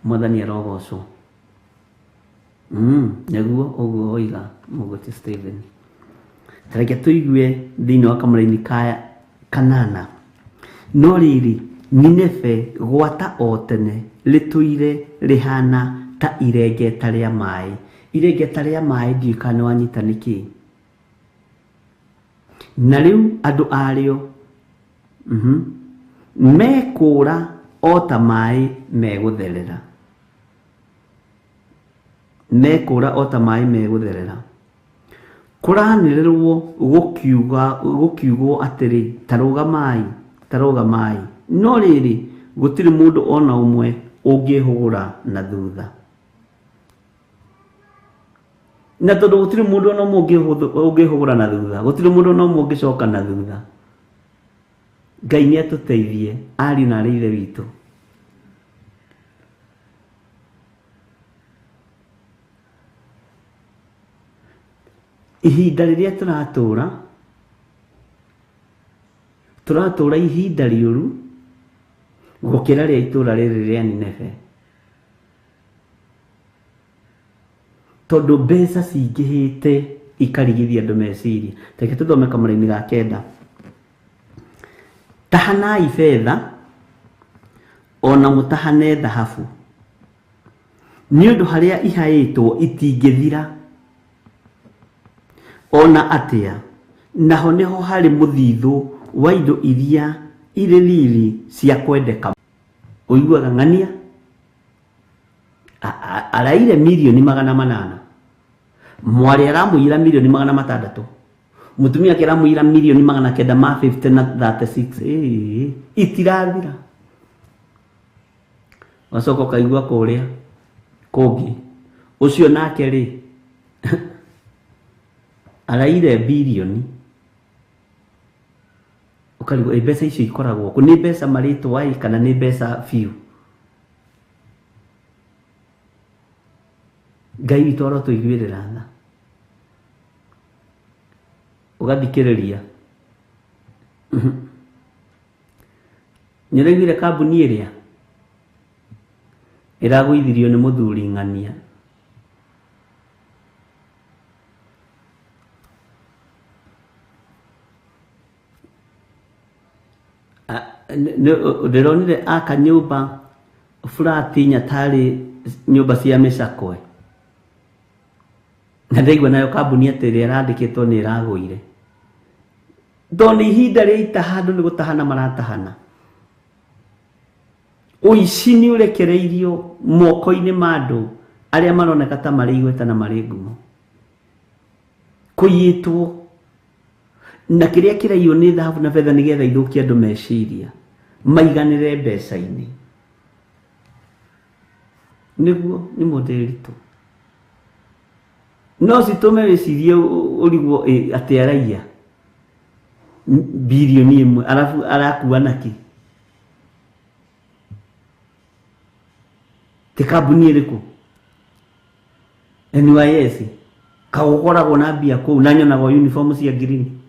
Mwathani arogocwo. Nĩguo ũguo oiga Mũgũti Stephen. Tareke tũigue thĩinĩ wa kamũra-inĩ ka 8. No rĩrĩ, Nineve gwata o tene rĩtũire rĩhana ta irengeta rĩa maĩ. Irengeta rĩa maĩ ndiũĩ kana nĩwanyita nĩkĩ. Na rĩu andũ arĩo mekũũra o ta maĩ megũtherera. Mekũũra o ta maĩ megũtherera. Kũranĩrĩrwo gũkiugwo atĩrĩ, ta rũgamai, ta rũgamai. No rĩrĩ, gũtirĩ mũndũ ona ũmwe ũngĩhũgũra na thutha. Na tondũ gũtirĩ mũndũ ona ũmwe ũngĩhũgũra na thutha, gũtirĩ mũndũ ona ũmwe ũngĩcoka na thutha. Ngai nĩ atũteithie ariũ na aarĩ a Ithe witũ. Ihinda rĩrĩa tũratũũra, tũratũũra ihinda rĩũru gũkĩra rĩa itũũra rĩrĩ rĩa Nineve. Tondũ mbeca cingĩhĩte ikarigithia andũ meciria. Reke tũthome kamũra-inĩ ga 9. Tahanai betha ona mũtahane thahabu, Nĩ ũndũ harĩa ihaĩtwo itingĩthira ona atĩa, naho nĩho harĩ mũthithũ wa indo iria irĩ riri cia kwendeka. Ũiguaga ng'ania araire mirioni 800, mwarĩ aramũiyĩra mirioni 600, mũtumia ake aramũiyĩra mirioni 950 na 36. Itirathira. Wacoka ũkaigua kũrĩa kũngĩ ũcio nake rĩ araire bilioni, ũkarigwo mbeca icio ikoragwo kũ, nĩ mbeca marĩtwa ĩ kana nĩ mbeca biũ. Ngai witũ arotũiguĩrĩra tha. Ũgathikĩrĩria nĩũraiguire kambuni ĩrĩa ĩragũithirio nĩ mũthuri ng'ania. Ndĩronire aka nyũmba furati nyatarĩ nyũmba cia mĩcakwe, na ndaigua nayo kambuni atĩ ĩrĩa ĩrandĩkĩtwo nĩ ĩragũire. Tondũ nĩ ihinda rĩa itaha, andũ nĩ gũtahana maratahana. Ũici nĩ ũrekereirio moko-inĩ ma andũ arĩa maroneka ta marĩ igweta na marĩ ngumo. Kũiyĩtwo na kĩrĩa kĩraiywo nĩ thahabu na betha nĩgetha ithũkie andũ meciria maiganĩre mbeca-inĩ. Nĩguo nĩ mũndĩritũ no citũme wĩcirie ũrigwo atĩ araiya bilioni 1 arabu arakua nakĩ? Ti kambuni ĩrĩkũ? NYS kagũkoragwo na mbia kũu na nyonaga uniform cia green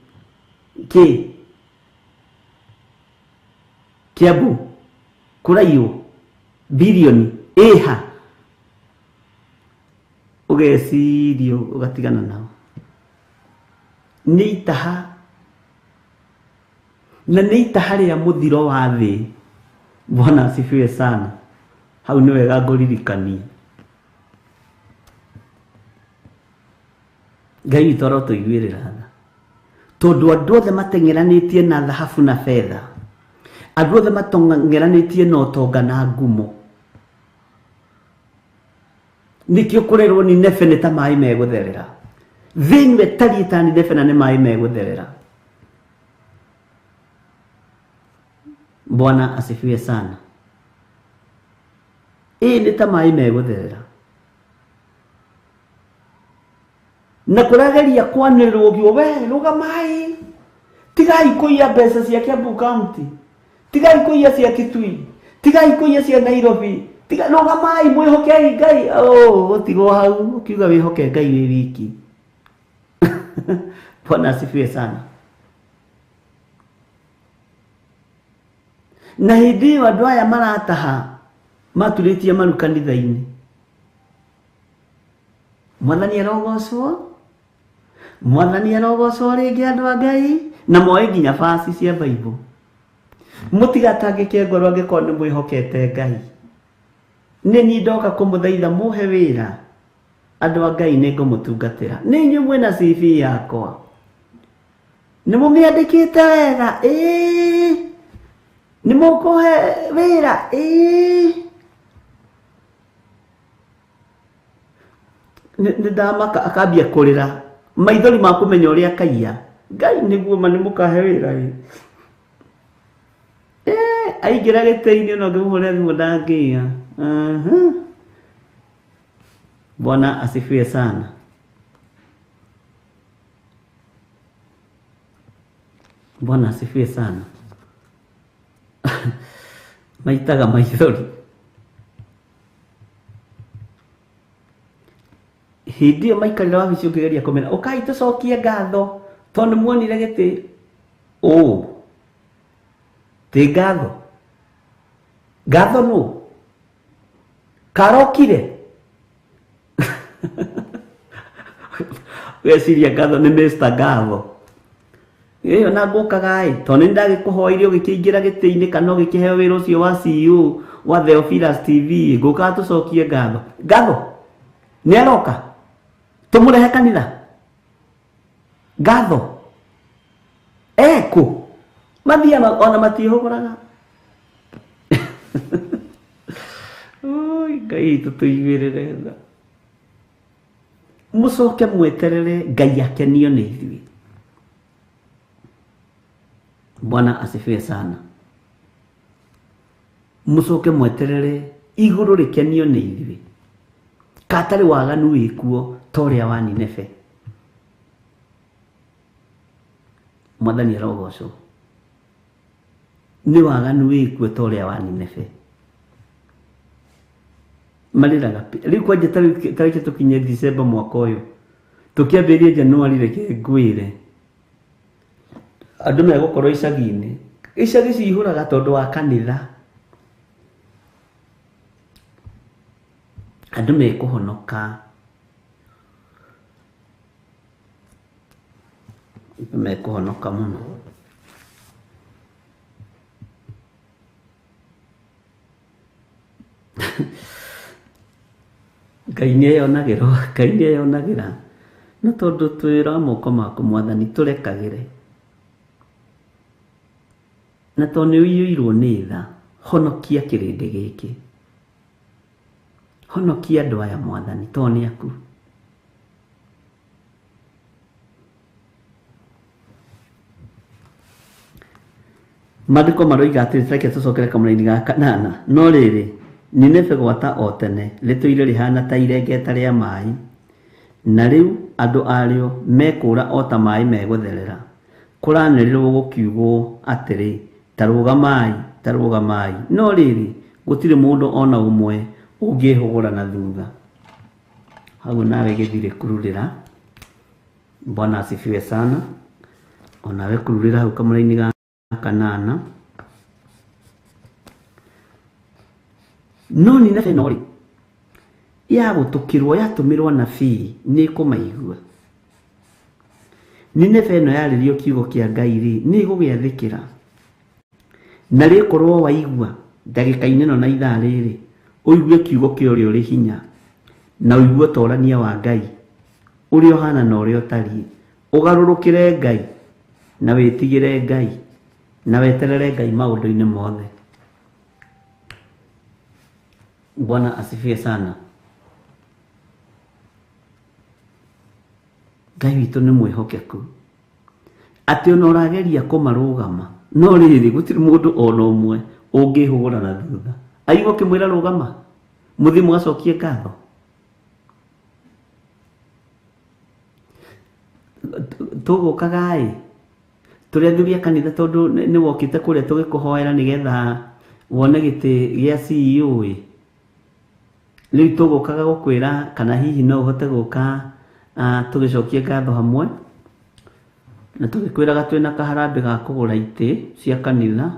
kĩ Kiambu kũraiywo bilioni ĩha, ũgeciria ũgatigana nao. Nĩ itaha, na nĩ itaha rĩa mũthiro wa thĩ. Bwana asifiwe sana. Hau nĩ wega ngũririkanie. Ngai witũ arotũiguĩrĩra tha, tondũ andũ othe mateng'eranĩtie na thahabu na betha, andũ othe mateng'eranĩtie na ũtonga na ngumo. Nĩkĩo kũrerwo nĩ nebe nĩ ta maĩ megũtherera. Thĩ ĩno ĩtariĩ ta nebe na nĩ maĩ megũtherera. Bwana asifiwe sana. Ĩ nĩ ta maĩ megũtherera. Na kũrageria kwanĩrĩrwo ũguo, we rũgamai, tigai kũiya mbeca cia Kiambu County, tigai kũiya cia Kitui, tigai kũiya cia Nairobi, rũgamai mwĩhokei Ngai. Oh, ũtigwo hau ũkiuga wĩhoke Ngai wĩ wiki. Bwana asifiwe sana. Na hĩndĩ ĩyo andũ aya marataha maturĩtie maru kanitha-inĩ. Mwathani arogocwo, Mwathani arogocwo rĩngĩ andũ a Ngai, na moe nginya baci cia Bible. Mũtigatangĩke ngoro angĩkorwo nĩ mwĩhokete Ngai. Nĩ niĩ ndoka kũmũthaitha mũhe wĩra. Andũ a Ngai nĩ ngũmũtungatĩra. Nĩ inyuĩ mwĩna CV yakwa. Nĩ mũmĩandĩkĩte wega? Ĩĩ. Nĩ mũkũhe wĩra? Ĩĩ. Nĩ ndamaka akambia kũrĩra maithori ma kũmenya ũrĩa akaiya. Ngai nĩguo ma nĩ mũkahe wĩra ĩ. Aingĩra gĩtĩ-inĩ ona ũngĩmũhũrĩra thimũ ndangĩia. Bwana asifiwe sana. Bwana asifiwe sana. Maitaga maithori. Hĩndĩ ĩyo maikarĩra wabici ũkĩgeria kũmera ũkai tũcokie ngatho tondũ nĩmuonire gĩtĩ. Ũ ti ngatho, ngatho nũ karokire. Ũgeciria ngatho nĩ Mr. Ngatho. Ĩyo na ngũkaga ĩ, tondũ nĩ ndagĩkũhoire ũgĩkĩingĩra gĩtĩ-inĩ kana ũgĩkĩheo wĩra ũcio wa CEO wa Theophilus TV, ngũkaga tũcokie ngatho. Ngatho nĩ aroka tũmũrehe kanitha. Ngatho ekũ mathiaga ona matiĩhũgũraga. Oi, Ngai witũ tũiguĩrĩre tha. Mũcoke mweterere Ngai akenio nĩ ithuĩ. Bwana asifiwe sana. Mũcoke mweterere igũrũ rĩkenio nĩ ithuĩ. Katarĩ waganu wĩkuo ta ũrĩa wa Nineve. Mwathani arogocwo. Nĩ waganu wĩkuo ta ũrĩa wa Nineve. Marĩraga rĩu kwanja tarĩki tũkinye December mwaka ũyũ, tũkĩambĩrĩria January, reke ngwĩre andũ megũkorwo icagi-inĩ. Icagi cihũraga tondũ wa kanitha. Andũ mekũhonoka, andũ mekũhonoka mũno. Ngai nĩ eyonagĩra, Ngai nĩ eyonagĩra. No tondũ twĩra moko maku Mwathani tũrekagĩre, na tondũ nĩ ũiyũirwo nĩ tha, honokia kĩrĩndĩ gĩkĩ, honokia andũ aya Mwathani, tondũ nĩ aku. Maandĩko maroiga atĩrĩ, reke tũcokere kamũraini ga kanana. No rĩrĩ, Nineve gwata o tene rĩtũire rĩhana ta irengeta rĩa maĩ, na rĩu andũ arĩo mekũũra o ta maĩ megũtherera. Kũranĩrĩrwo gũkiugwo atĩrĩ, ta rũgamai, ta rũgamai. No rĩrĩ, gũtirĩ mũndũ ona ũmwe ũngĩhũgũra na thutha. Hau nawe gĩthirĩ kururĩra. Bwana asifiwe sana. Onawe kururĩra hau kamũraini ga kanana. No Nineve no rĩ, yagũtũkĩrwo yatũmĩrwo nabii nĩ ĩkũmaigua. Nineve ĩno yarĩrio kiugo kĩa Ngai rĩ, nĩ ĩgũgĩathĩkĩra. Na rĩkorwo waigua ndagĩka-inĩ ĩno na ithaa rĩrĩ, ũigue kiugo kĩa ũrĩa ũrĩ hinya, na ũigue ũtorania wa Ngai, ũrĩa ũhana na ũrĩa ũtariĩ. Ũgarũrũkĩre Ngai, na wĩtigĩre Ngai, na weterere Ngai maũndũ-inĩ mothe. Bwana asifiwe sana. Ngai witũ nĩ mwĩhokeku. Atĩ ona ũrageria kũmarũgama, no rĩrĩ gũtirĩ mũndũ ona ũmwe ũngĩhũgũra na thutha. Aigua ũkĩmwĩra rũgama, mũthiĩ mũgacokie ngatho. Tũgũkaga ĩ, tũrĩ athuri a kanitha tondũ nĩ wokĩte kũrĩa tũgĩkũhoera nĩgetha wone gĩtĩ gĩa CEO ĩ. Rĩu tũgũkaga gũkwĩra kana hihi no ũhote gũka tũgĩcokie ngatho hamwe, na tũgĩkwĩraga twĩna kaharambĩ ga kũgũra itĩ cia kanitha.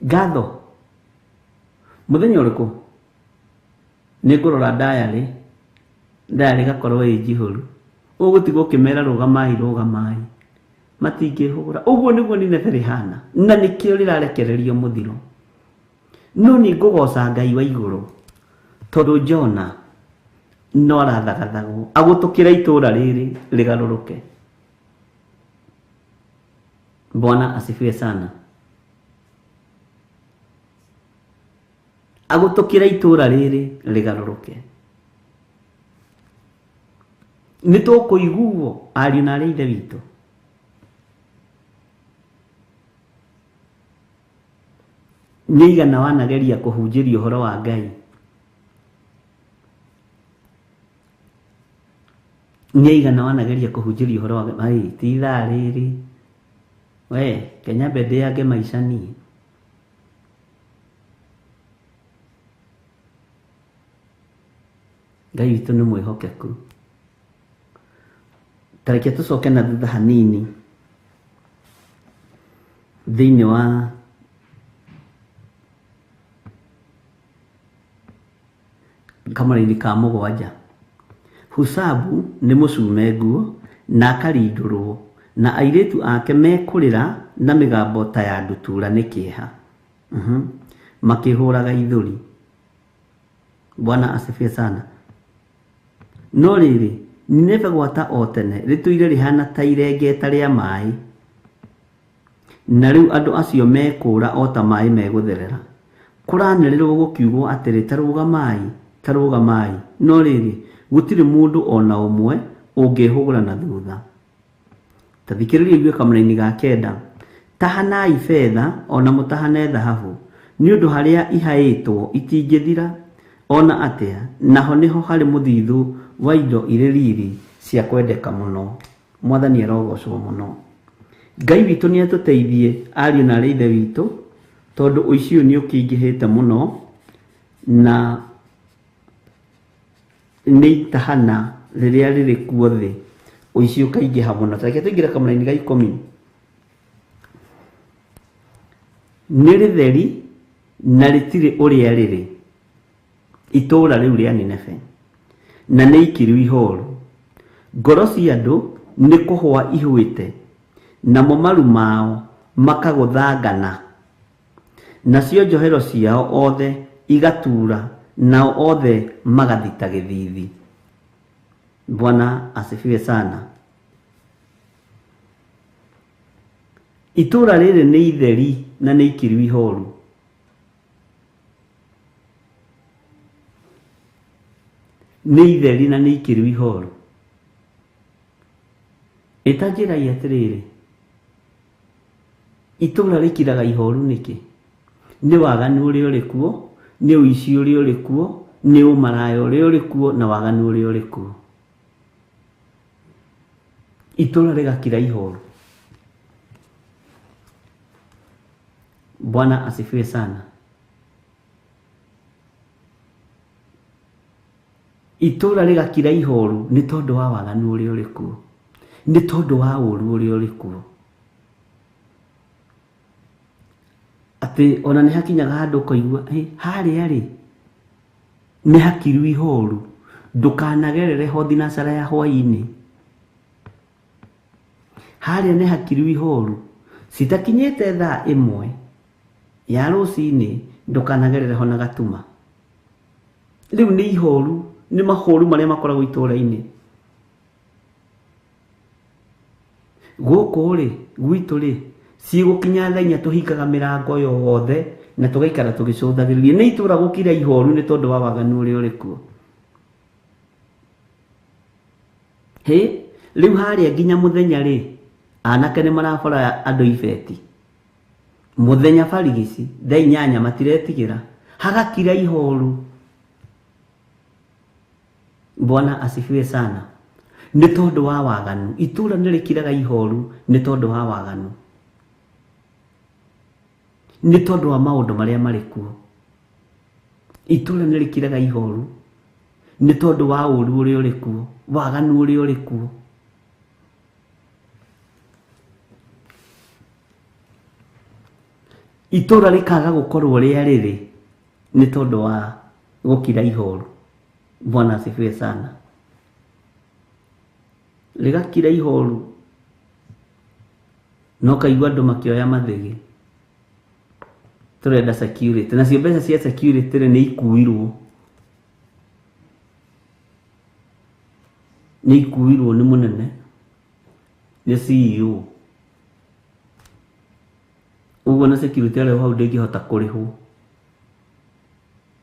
Ngatho mũthenya ũrĩkũ? Nĩ ngũrora diary, diary ĩgakorwo ĩ njihũru. Ũgũtigwo ũkĩmera rũgamai, rũgamai, matingĩhũgũra. Ũguo nĩguo Nineve rĩhana, na nĩkĩo rĩrarekererio mũthiro. No nĩ ngũgoca Ngai wa igũrũ, tondũ Jona no arathagathagwo agũtũkĩra itũra rĩrĩ rĩgarũrũke. Bwana asifiwe sana. Agũtũkĩra itũra rĩrĩ rĩgarũrũke. Nĩ tũkũiguo ariũ na arĩ ithe witũ. Nĩ igana wanageria kũhunjĩria ũhoro wa Ngai? Nĩ igana wanageria kũhunjĩria ũhoro wa Ngai? Ti ithaa rĩrĩ. We, Kenya mbende yange maica niĩ. Ngai witũ nĩ mwĩhokeku. Ta reke tũcoke na thutha hanini thĩinĩ wa kamũraini ka mũgwanja. Husabu nĩ mũcume nguo na akarindũrwo Na airĩtu ake mekũrĩra na mĩgambo ta ya ndutura nĩ kĩeha. Makĩhũraga ithũri. Bwana asifiwe sana. No rĩrĩ, Nineve gwata o tene rĩtũire rĩhana ta irengeta rĩa maĩ, na rĩu andũ acio mekũũra o ta maĩ megũtherera. Kũranĩrĩrwo gũkiugwo atĩrĩ, ta rũgamai, ta rũgamai, no rĩrĩ, gũtirĩ mũndũ o na ũmwe ũngĩĩhũgũra na thutha. Ta thikĩrĩria ũigue kamũraini ga kenda. Tahanai betha o na mũtahane thahabu, nĩ ũndũ harĩa ihaĩtwo itingĩthira o na atĩa, naho nĩho harĩ mũthithũ wa indo irĩ riri cia kwendeka mũno. Mwathani arogocwo mũno. Ngai witũ nĩ atũteithie ariũ na arĩ ithe witũ, tondũ ũici ũyũ nĩ ũkĩingĩhĩte mũno na nĩ itahana rĩrĩa rĩrĩ kuo thĩ, ũici ũkaingĩha mũno. Ta reke tũingĩre kamũraini ga 10. Nĩ rĩtheri na rĩtirĩ ũrĩa rĩrĩ, itũũra rĩu rĩa Nineve, na nĩ ikiru ihoru. Ngoro cia andũ nĩ kũhũa ihũĩte, namo maru mao makagũthangana, nacio njohero ciao othe igatura, nao othe magathita gĩthithi. Bwana asifiwe sana. Itũũra rĩrĩ nĩ itheri na nĩ ikiru ihoru. Nĩ itheri na nĩ ikiru ihoru. Ĩtanjĩrai atĩrĩrĩ, itũũra rĩkiraga ihoru nĩkĩ? Nĩ waganu ũrĩa ũrĩ kuo, nĩ ũici ũrĩa ũrĩ kuo, nĩ ũmaraya ũrĩa ũrĩ kuo, na waganu ũrĩa ũrĩ kuo. Itũũra rĩgakira ihoru. Bwana asifiwe sana. Itũũra rĩgakira ihoru nĩ tondũ wa waganu ũrĩa ũrĩ kuo, nĩ tondũ wa ũũru ũrĩa ũrĩ kuo. Atĩ ona nĩ hakinyaga handũ ũkaigua, harĩa rĩ nĩ hakiru ihoru, ndũkanagerere ho thinacara ya hwaĩ-inĩ. Harĩa nĩ hakiru ihoru, citakinyĩte thaa 1 ya rũcinĩ, ndũkanagerere ho na gatuma. Rĩu nĩ ihoru, nĩ mahoru marĩa makoragwo itũũra-inĩ. Gũkũ rĩ, gwitũ rĩ, cigũkinya thaa 4 tũhingaga mĩrango yothe na tũgaikara tũgĩcũthagĩrĩria. Nĩ itũũra gũkira ihoru nĩ tondũ wa waganu ũrĩa ũrĩ kuo. Hĩ, rĩu harĩa nginya mũthenya rĩ, anake nĩ marabora andũ ibeti. Mũthenya barigici, thaa 8 matiretigĩra, hagakira ihoru. Bwana asifiwe sana. Nĩ tondũ wa waganu, itũũra nĩ rĩkiraga ihoru nĩ tondũ wa waganu, nĩ tondũ wa maũndũ marĩa marĩ kuo. Itũũra nĩ rĩkiraga ihoru nĩ tondũ wa ũũru ũrĩa ũrĩ kuo, waganu ũrĩa ũrĩ kuo. Itũũra rĩkaga gũkorwo rĩa rĩrĩ nĩ tondũ wa gũkira ihoru. Bwana asifiwe sana. Rĩgakira ihoru, no kaigua andũ makĩoya mathĩgĩ. Tũrenda security, nacio mbeca cia security rĩ nĩ ikuirwo. Nĩ ikuirwo nĩ mũnene, nĩ CEO. Ũguo na security arĩa hau ndĩngĩhota kũrĩhwo.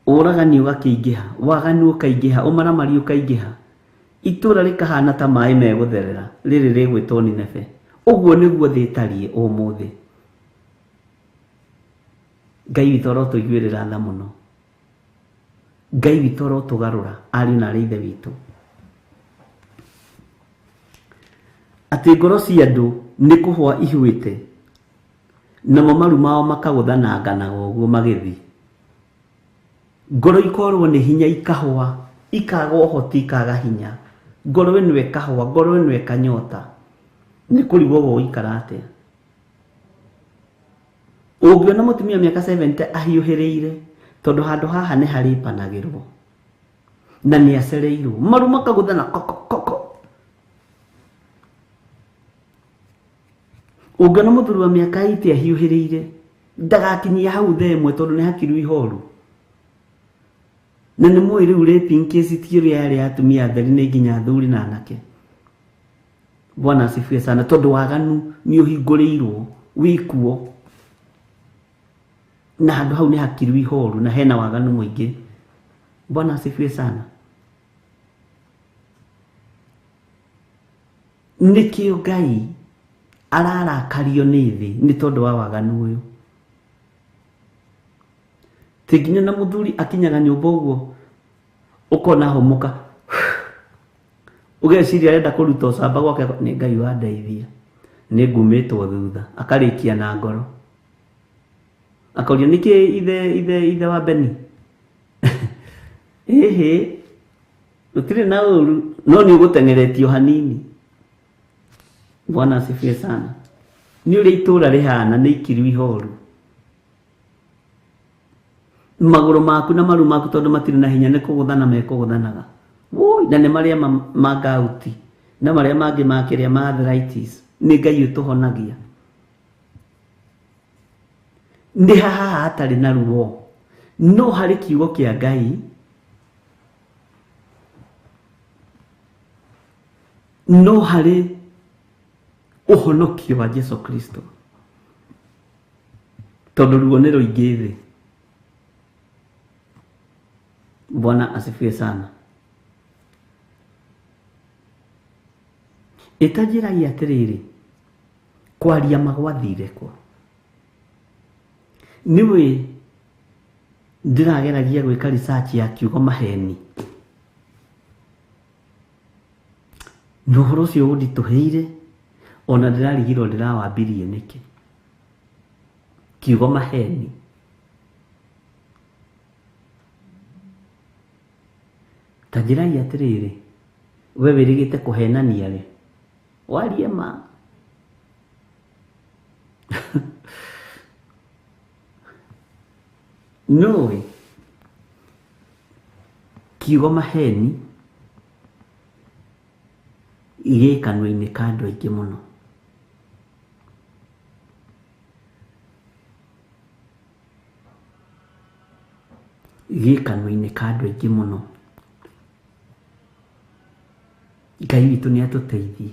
Ũragani ũgakĩingĩha, waganu ũkaingĩha, ũmaramari ũkaingĩha. Itũũra rĩkahana ta maĩ megũtherera, rĩrĩ rĩgwĩtwo Nineve. Ũguo nĩguo thĩ ĩtariĩ ũmũthĩ. Ngai witũ arotũiguĩrĩra tha mũno. Ngai witũ arotũgarũra ariũ na arĩ ithe witũ. Atĩ ngoro cia andũ nĩ kũhũa ihuĩte, namo maru mao makagũthananganaga ũguo magĩthiĩ. Ngoro ikorwo nĩ hinya ikahũa, ikaga ũhoti, ikaga hinya. Ngoro ĩno ĩkahũa, ngoro ĩno ĩkanyota. Nĩ kũrigwo gũgũikara atĩa. Ũngĩona mũtumia mĩaka 70 ahiũhĩrĩire, tondũ handũ haha nĩ harĩpanagĩrwo na nĩ acereirwo, maru makagũthana koko koko. Ũngĩona mũthuri wa mĩaka 80 ahiũhĩrĩire ndagakinyia hau thaa ĩmwe tondũ nĩ hakiru ihoru. Na nĩ mũĩ rĩu raping case ti ũrĩa yarĩ ya atumia atheri, nĩ nginya athuri na anake. Bwana asifiwe sana, tondũ waganu nĩ ũhingũrĩirwo wĩkuo na handũ hau nĩ hakiru ihoru na hena waganu mũingĩ. Bwana asifiwe sana. Nĩkĩo Ngai ararakario nĩ thĩ nĩ tondũ wa waganu ũyũ. Ti nginya na mũthuri akinyaga nyũmba ũguo ũkona homoka ũgeciria arenda kũruta ũcamba gwake, nĩ Ngai wandeithia nĩ ngumĩtwo thutha, akarĩkia na ngoro akoria nĩkĩ ithe wa Beni ĩhĩ gũtirĩ na ũru no nĩ ũgũteng'eretio hanini. Bwana asifiwe sana. Nĩ ũrĩa itũra rĩhana nĩ ikiru ihoru. Magũrũ maku na maru maku tondũ matirĩ na hinya nĩ kũgũthana mekũgũthanaga. Woi, na nĩ marĩa ma gout na marĩa mangĩ ma kĩrĩa ma arthritis nĩ Ngai ũtũhonagia. Nĩ haha hatarĩ na ruo no harĩ kiugo kĩa Ngai no harĩ ũhonokio wa Jesu Kristo tondũ ruo nĩ rũingĩ thĩ. Bwana asifiwe sana. Ĩtanjĩrai atĩrĩrĩ, kwaria magwathire kwa nĩwe ndĩrageragia gwĩka research ya kiugo maheni na ũhoro ũcio ũnditũhĩire ona ndĩrarigirwo ndĩrawambirie nĩkĩ kiugo maheni. Ta njĩrai atĩrĩrĩ, we wĩrĩgĩte kũhenania rĩ, warie ma. Nũĩ kiugo maheni gĩ kanua-inĩ ka andũ aingĩ mũno. Gĩ kanua-inĩ ka andũ aingĩ mũno. Ngai witũ nĩ atũteithie.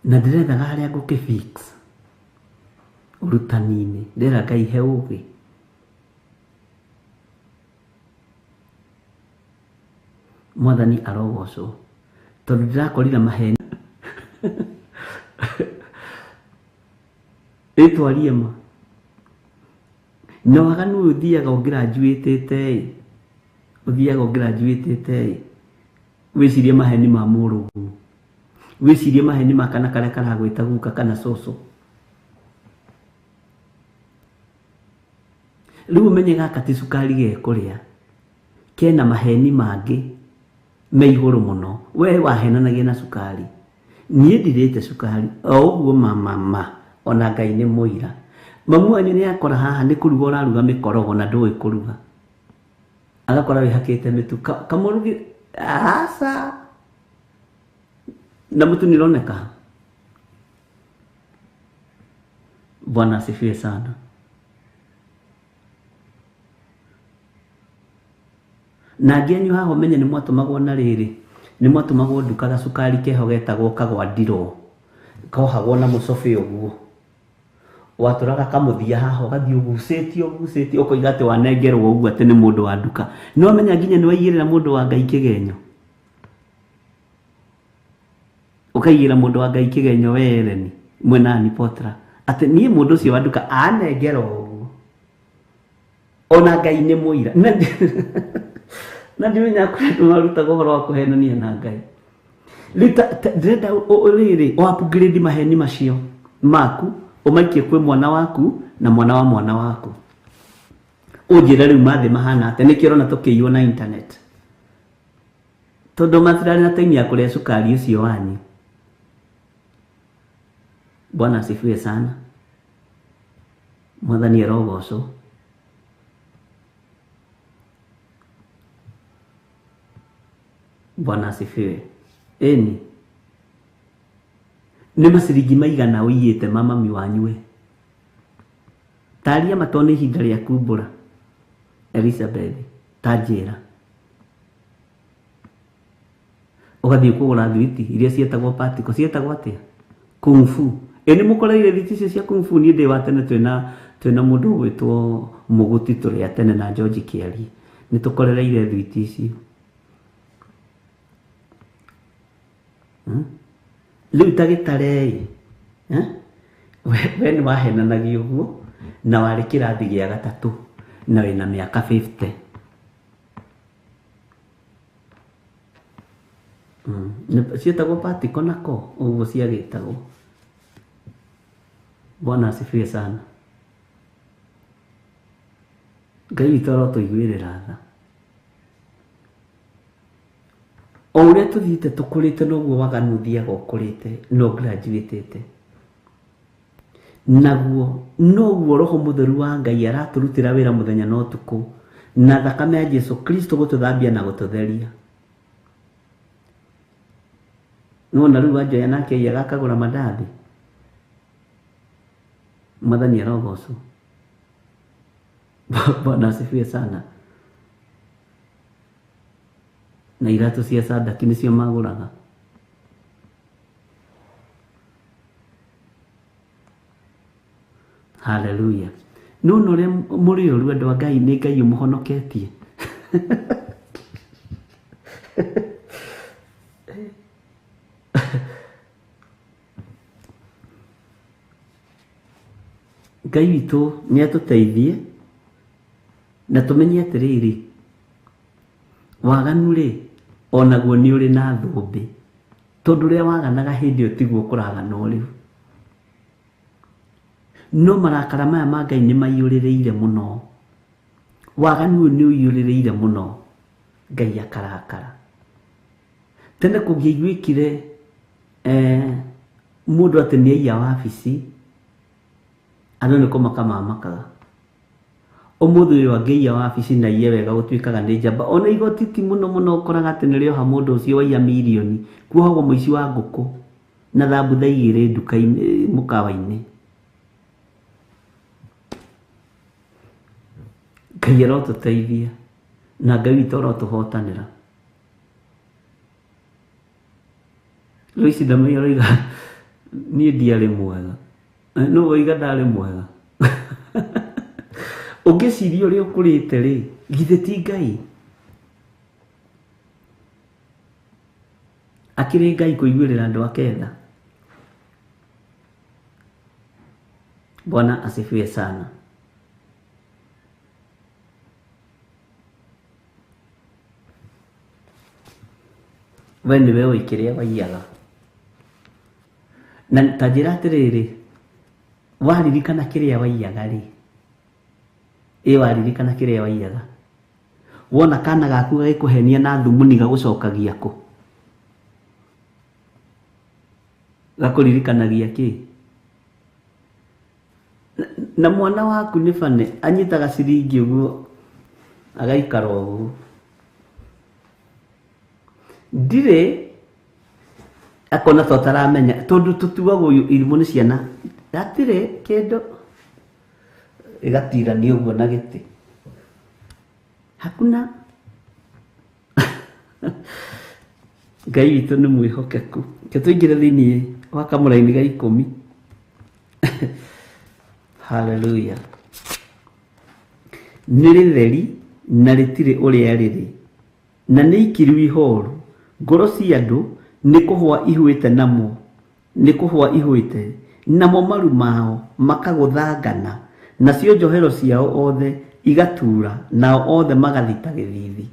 Na ndĩrethaga harĩa ngũkĩ fix ũrutani-inĩ, ndĩrera Ngai he ũũgĩ. Mwathani arogocwo tondũ ndĩrakorire maheni. Ĩtwarie ma. Na waganu ũyũ ũthiaga ũngĩranjuĩtĩte ĩ, ũthiaga ũngĩranjuĩtĩte ĩ, wĩcirie maheni ma mũrũguo, wĩcirie maheni ma kana karĩa karagwĩta guka kana cũcũ. Rĩu ũmenye gaka ti cukari gekũrĩa, kena maheni mangĩ me igũrũ mũno. We wahenanagia na cukari, niĩ ndirĩte cukari o ũguo ma ona Ngai nĩ mũira. Mamu wanyu nĩ akora haha nĩ kũruga ũraruga mĩkorogo na ndũĩ kũruga, agakora wĩhakĩte mĩtu kamũrugi aca na mũtu nĩ ũroneka. Bwana asifiwe sana. Na angĩ anyu haha ũmenye nĩ mwatũmagwo na rĩrĩ, nĩ mwatũmagwo nduka gacukari keho getagwo kagwandirwo, kohagwo na mũcobi ũguo, watũraga kamũthia haha ũgathiĩ ũgucĩtie ũgucĩtie ũkoiga atĩ wanengerwo ũguo atĩ nĩ mũndũ wa nduka. Nĩ wamenya nginya nĩ waigĩrĩra mũndũ wa Ngai kĩgenyo, ũkaigĩrĩra mũndũ wa Ngai kĩgenyo we Ereni mwena Potra atĩ niĩ mũndũ ũcio wa nduka anengerwo ũguo, ona Ngai nĩ mũira. Na ndimenya kũrĩa andũ marutaga ũhoro wa kũhenania na Ngai. Rĩu ndĩrenda rĩrĩ o upgrade maheni macio maku ũmaikie kwĩ mwana waku na mwana wa mwana waku, ũnjĩre rĩu mathĩ mahana atĩa. Nĩkĩo ũrona tũkĩiywo na internet, tondũ matirarĩ na time ya kũrĩa cukari ũcio wanyu. Bwana asifiwe sana. Mwathani arogocwo. Bwana asifiwe. Eni Nĩ maciringi maigana ũiyĩte ma mami wanyu we? Taria matoo nĩ ihinda rĩa kumbũra. Elizabeth, ta njĩra. Ũgathiĩ kũgũra thwiti iria ciĩtagwo patiko, ciĩtagwo atĩa? Kung fu. Ĩ nĩ mũkoreire thwiti icio cia kung fu? Niĩ ndĩ wa tene twĩna twĩna mũndũ ũgwĩtwo Mũgũti tũrĩ a tene na George Kĩarie. Nĩ tũkorereire thwiti icio. Rĩu ta gĩtare-ĩ, we nĩ wahenanagia ũguo na warĩ kĩrathi gĩa gatatũ na wĩna mĩaka 50. Ciĩtagwo patiko nako ũguo ciagĩtagwo. Bwana asifiwe sana. Ngai witũ arotũiguĩrĩra tha. O ũrĩa tũthiĩte tũkũrĩte noguo waganu ũthiaga ũkũrĩte na ũgraduatĩte. Naguo noguo Roho Mũtheru wa Ngai aratũrutĩra wĩra mũthenya na ũtukũ, na thakame ya Jesu Kristo gũtũthambia na gũtũtheria. Nĩwona rĩu Wanjoya nake aiyaga akagũra mandathi? Mwathani arogocwo. Bwana asifiwe sana. Na iratũ cia Sadaki nĩcio magũraga. Haleluya. Nĩwona ũrĩa mũrĩ ũru andũ a Ngai, nĩ Ngai ũmũhonoketie. Ngai witũ nĩ atũteithie na tũmenye atĩrĩrĩ, waganu rĩ, onaguo nĩ ũrĩ na thũmbĩ, tondũ ũrĩa waganaga hĩndĩ ĩyo tiguo kũraganwo rĩu. No marakara maya ma Ngai nĩ maiyũrĩrĩire mũno, waganu ũyũ nĩ ũiyũrĩrĩire mũno, Ngai akarakara. Tene kũngĩaiguĩkire mũndũ atĩ nĩ aiya wabici, andũ nĩ kũmaka mamakaga. Ũmũthĩ ũyũ angĩiya wabici na aiye wega gũtuĩkaga nĩ njamba. Ona igoti ti mũno mũno ũkoraga atĩ nĩrĩoha mũndũ ũcio waiya mirioni, kuohagwo mũici wa ngũkũ na thambutha igĩrĩ nduka-inĩ, mũkawa-inĩ. Ngai arotũteithia na Ngai witũ arotũhotanĩra. Loisi Ndamai aroiga niĩ ndiarĩ mwega. Nũ woiga ndarĩ mwega? Ũngĩciria ũrĩa ũkũrĩte rĩ, githĩ ti Ngai? Akĩrĩ Ngai kũiguĩrĩra andũ ake tha. Bwana asifiwe sana. We nĩwe ũĩ kĩrĩa waiyaga. Na ta njĩra atĩrĩrĩ, waririkana kĩrĩa waiyaga rĩ, ĩ waririkana kĩrĩa waiyaga, wona kana gaku gagĩkũhenia na thumuni gagũcokagia kũ? Gakũririkanagia kĩ? Na mwana waku nĩ bane, anyitaga ciringi ũguo agaikara ũguo. Ndirĩ akona ta ũtaramenya, tondũ tũtuagwo irimũ nĩ ciana, hatirĩ kĩndũ, ĩgatirania ũguo na gĩtĩ. Hakuna. Ngai witũ nĩ mwĩhokeku. Reke tũingĩre thĩinĩ wa kamũraini ga ikũmi. Haleluya. Nĩ rĩtheri na rĩtirĩ ũrĩa rĩrĩ, na nĩ ikiru ihoru, ngoro cia andũ nĩ kũhũa ihũĩte namo, nĩ kũhũa ihũĩte, namo maru mao makagũthangana, nacio njohero ciao othe igatura, nao othe magathita gĩthithi.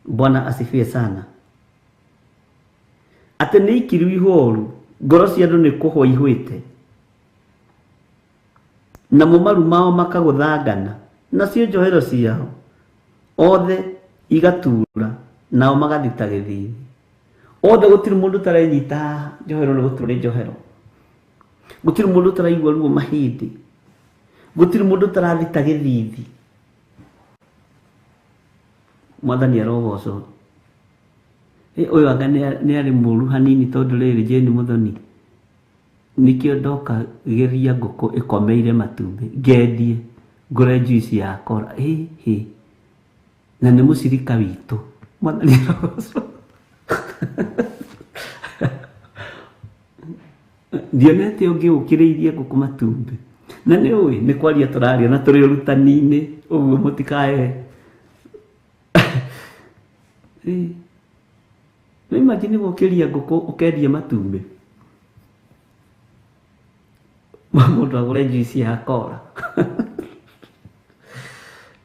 Bwana asifiwe sana. Atĩ nĩ ikiru ihoru, ngoro cia andũ nĩ kũhũa ihũĩte, namo maru mao makagũthangana, nacio njohero ciao othe igatura, nao magathita gĩthithi. Othe gũtirĩ mũndũ ũtarenyita haha njohero nĩ gũturwo nĩ njohero. Gũtirĩ mũndũ ũtaraigua ruo mahĩndĩ. Gũtirĩ mũndũ ũtarathita gĩthithi. Mwathani arogocwo. Ũyũ anga nĩ arĩ mũru hanini tondũ rĩrĩ Jane Mũthoni nĩkĩo ndokagĩria ngũkũ ĩkomeire matumbĩ ngendie ngũre juice ya kora. Ĩ na nĩ mũcirika witũ. Mwathani arogocwo. Ndionete ũngĩ ũkĩrĩirie ngũkũ matumbĩ. Na nĩ ũĩ nĩ kwaria tũraria na tũrĩ ũrutani-inĩ ũguo mũtikae. Nĩ imagine gũkĩria ngũkũ ũkendia matumbĩ. Mũndũ agũre juice ya kora.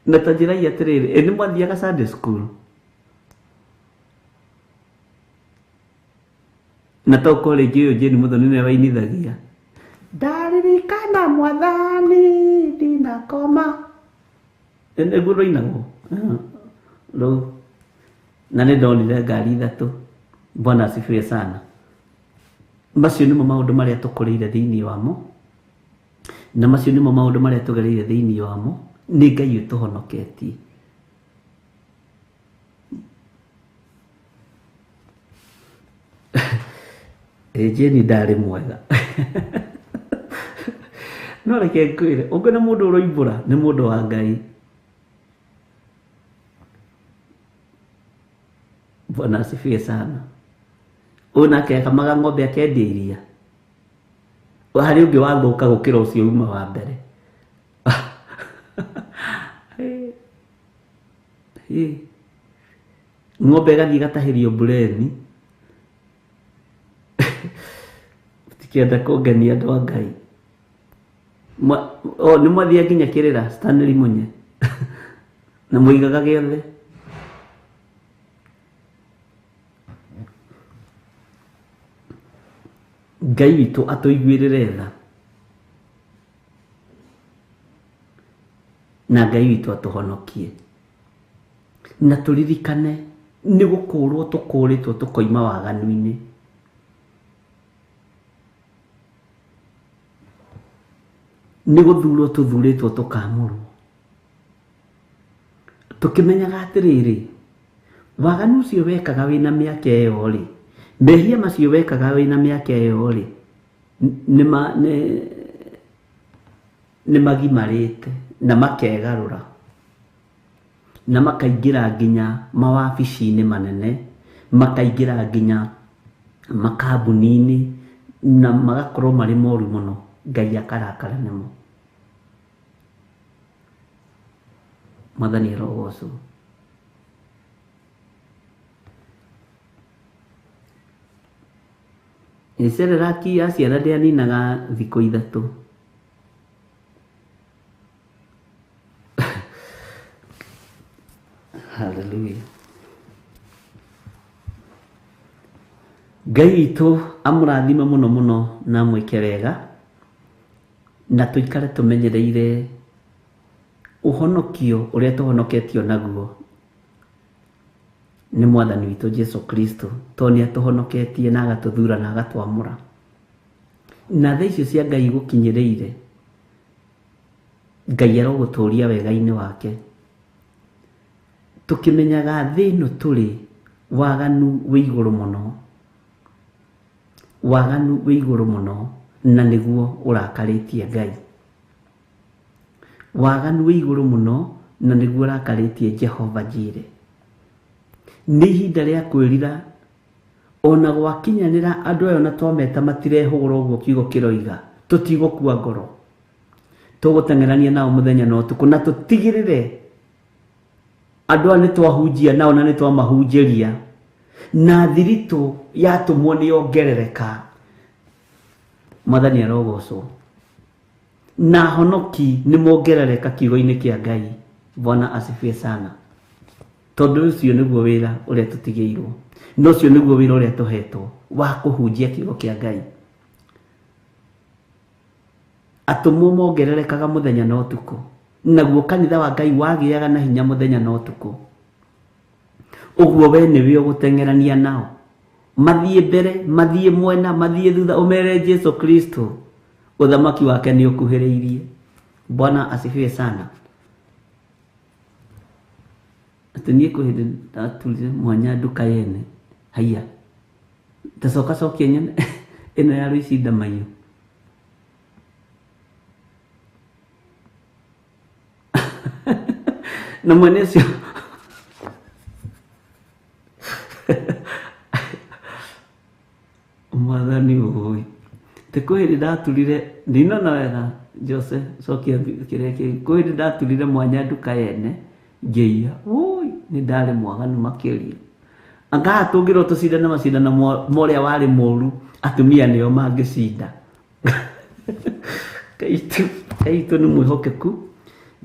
Na ta njĩrai atĩrĩrĩ, ĩ nĩ mwathiaga Sunday school? Na to korwo rĩngĩ ũyũ Jane Mũthoni nĩwe wainithagia. Ndaririkana mwathani ndinakoma. Nĩguo rũinagwo. Rũu. Na nĩ ndonire ngari ithatũ. Bwana asifiwe sana. Macio nĩmo maũndũ marĩa tũkũrĩire thĩinĩ wamo. Na macio nĩmo maũndũ marĩa tũgereire thĩinĩ wamo. Nĩ Ngai ũtũhonoketie. Jane ndarĩ mwega. No reke ngwĩre, ũngĩona mũndũ ũroimbũra nĩ mũndũ wa Ngai. Bwana asifiwe sana. Ũyũ nake akamaga ng'ombe akendia iria. Harĩ ũngĩ wathũka gũkĩra ũcio uma wa mbere. Ng'ombe ĩgathiĩ ĩgatahĩrio mbureni. Mũtikĩenda kũngenia andũ a Ngai. Nĩ mwathiĩ nginya kĩrĩra Stanley Munye. Na mũigaga gĩothe. Ngai witũ atũiguĩrĩre tha. Na Ngai witũ atũhonokie. Na tũririkane nĩ gũkũrwo tũkũrĩtwo tũkoima waganu-inĩ. Nĩ gũthurwo tũthurĩtwo tũkamũrwo. Tũkĩmenyaga atĩrĩrĩ, waganu ũcio wekaga wĩna mĩaka ĩyo rĩ, mehia macio wekaga wĩna mĩaka ĩyo rĩ, nĩ magimarĩte na makegarũra na makaingĩra nginya mawabici-inĩ manene, makaingĩra nginya makambuni-inĩ na magakorwo marĩ moru mũno. Ngai akarakara nĩmo. Mwathani arogocwo. Cereraki ya ciana ndĩaninaga thikũ ithatũ. Hallelujah. Ngai witũ amũrathime mũno mũno na amwĩke wega, na tũikare tũmenyereire ũhonokio ũrĩa tũhonoketio naguo nĩ Mwathani witũ Jesu Kristo, tondũ nĩ atũhonoketie na agatũthura na agatwamũra. Na tha icio cia Ngai igũkinyĩrĩire, Ngai arogũtũria wega-inĩ wake. Tũkĩmenyaga thĩ ĩno tũrĩ, waganu wĩ igũrũ mũno. Waganu wĩ igũrũ mũno, na nĩguo ũrakarĩtie Ngai. Waganu wĩ igũrũ mũno, na nĩguo ũrakarĩtie Jehova Jireh. Nĩ ihinda rĩa kwĩrira, ona gwakinyanĩra andũ aya ona twameta matirehũgũra ũguo kiugo kĩroiga, tũtigũkua ngoro. Tũgũteng'erania nao mũthenya na ũtukũ, na tũtigĩrĩre andũ aya nĩ twahunjia nao na nĩ twamahunjĩria, na thiritũ yatũmwo nĩ yongerereka. Mwathani arogocwo. Na honoki nĩ mongerereka kiugo-inĩ kĩa Ngai. Bwana asifiwe sana. Tondũ ũcio nĩguo wĩra ũrĩa tũtigĩirwo, na ũcio nĩguo wĩra ũrĩa tũhetwo wa kũhunjia kiugo kĩa Ngai. Atũmwo mongererekaga mũthenya na ũtukũ, naguo kanitha wa Ngai wagĩaga na hinya mũthenya na ũtukũ. Ũguo we nĩwe ũgũteng'erania nao, mathiĩ mbere, mathiĩ mwena, mathiĩ thutha, ũmere Jesu Kristo ũthamaki wake nĩ ũkuhĩrĩirie. Bwana asifiwe sana. Atĩ niĩ kwĩ hĩndĩ ndaturire mwanya nduka yene. Haiya, tacoka cokia nyone ĩno ya Rũici Ndamaiyũ. Na mwene ũcio mwathani ũĩ tĩ kwĩ hĩndĩ ndaturire ndinona wega Jose cokia kĩrĩa kĩngĩ kwĩ hĩndĩ ndaturire mwanya nduka yene ngĩiya ũi nĩ ndarĩ mwaganu makĩria anga tũngĩrwo tũcindane macindano ma ũrĩa warĩ mũru atumia nĩo mangĩcinda. Ngai witũ nĩ mwĩhokeku.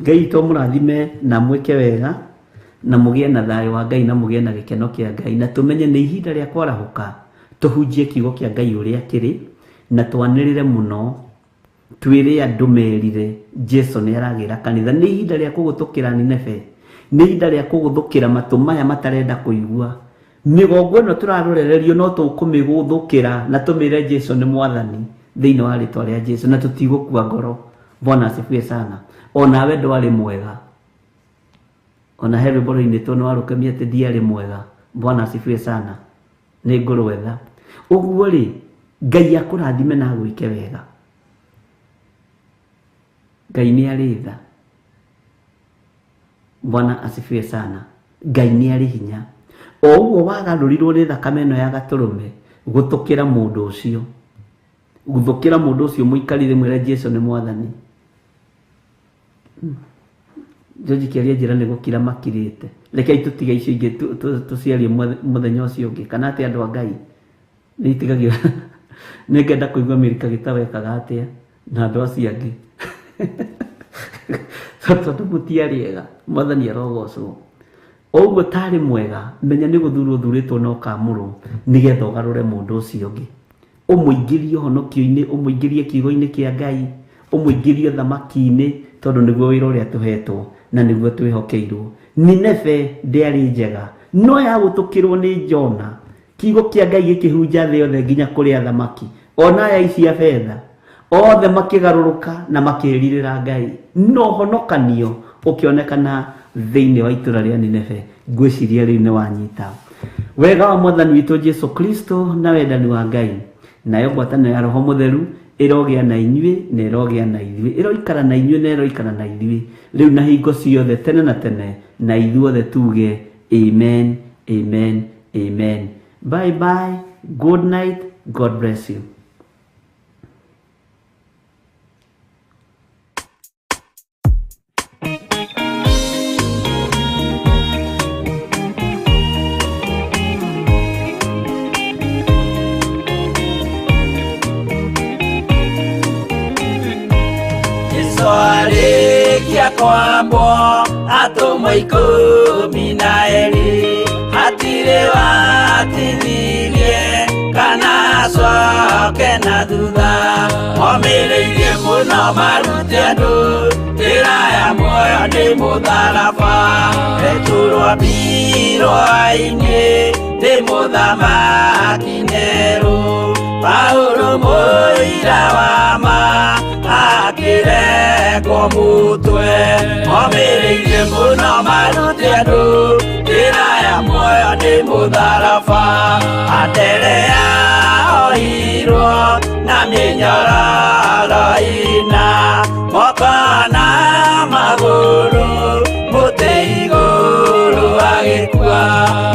Ngai witũ amũrathime na mwĩke wega na mũgĩe na thayũ wa Ngai na mũgĩe na gĩkeno kĩa Ngai na tũmenye nĩ ihinda rĩa kwarahũka tũhunjie kiugo kĩa Ngai ũrĩa kĩrĩ na twanĩrĩre mũno twĩre andũ merire Jesu nĩ aragĩra kanitha. Nĩ ihinda rĩa kũgũthũkĩra Nineve, nĩ ihinda rĩa kũgũthũkĩra matũ maya matarenda kũigua. Mĩgongo ĩno tũrarorererio no tũkũmĩgũthũkĩra na tũmĩre Jesu nĩ mwathani thĩinĩ wa rĩtwa rĩa Jesu na tũtigũkua ngoro. Bwana asifiwe sana. Onawe ndwarĩ mwega, ona he rwĩmbo rũinĩtwo nĩ warũkemia atĩ ndiarĩ mwega. Bwana asifiwe sana. Nĩ ngũrwetha ũguo rĩ, Ngai akũrathime na agwĩke wega. Ngai nĩ arĩ tha. Bwana asifiwe sana. Ngai nĩ arĩ hinya. O ũguo wagarũrirwo nĩ thakame ĩno ya gatũrũme gũtũkĩra mũndũ ũcio, gũthũkĩra mũndũ ũcio mũikarire mwĩre Jesu nĩ mwathani. George kĩaria njĩra nĩ gũkira makirĩte. Rekei tũtige icio ingĩ tũciarie mũthenya ũcio ũngĩ kana atĩ andũ a Ngai nĩ itigagio. Nĩ ngenda kũigua Mĩrika Gĩtaũ ekaga atĩa na andũ acio angĩ tondũ mũtiarĩ ega. Mwathani arogocwo. O ũguo tarĩ mwega, menya nĩ gũthurwo ũthurĩtwo na ũkamũrwo nĩgetha ũgarũre mũndũ ũcio ũngĩ, ũmũingĩrie ũhonokio-inĩ, ũmũingĩrie kiugo-inĩ kĩa Ngai, ũmũingĩrie thamaki-inĩ, tondũ nĩguo wĩra ũrĩa tũhetwo na nĩguo twĩhokeirwo. Nineve ndĩarĩ njega no yagũtũkĩrwo nĩ Jona. Kiugo kĩa Ngai gĩkĩhunja thĩ yothe nginya kũrĩ athamaki ona aya ici a betha othe makĩgarũrũka na makĩrirĩra Ngai, no ũhonokanio ũkĩonekana thĩinĩ wa itũra rĩa Nineve. Ngwĩciria rĩu nĩ wanyita wega wa mwathani witũ Jesu Kristo na wendani wa Ngai nayo ngwatanĩro ya Roho Mũtheru ĩrogĩa na inyuĩ na ĩrogĩa na ithuĩ, ĩroikara na inyuĩ na ĩroikara na ithuĩ rĩu na hingo ciothe tene na tene, na ithuothe tuge amen, amen, amen. Bye bye, good night, God bless you. Arĩkia kwambwo atũmwo ikũmi na erĩ hatirĩ watithirie kana acoke na thutha momĩrĩirie mũno marute andũ njĩra ya muoyo nĩ mũtharaba Petero mbirwa-inĩ nĩ mũthamaki Nero Paulo mũira wa ma akĩrekwo mũtwe momĩrĩirie mũno marute andũ njĩra ya muoyo nĩ mũtharaba Anderea ohirwo na mĩnyororo ĩna moko na magũrũ mũtĩ igũrũ agĩkua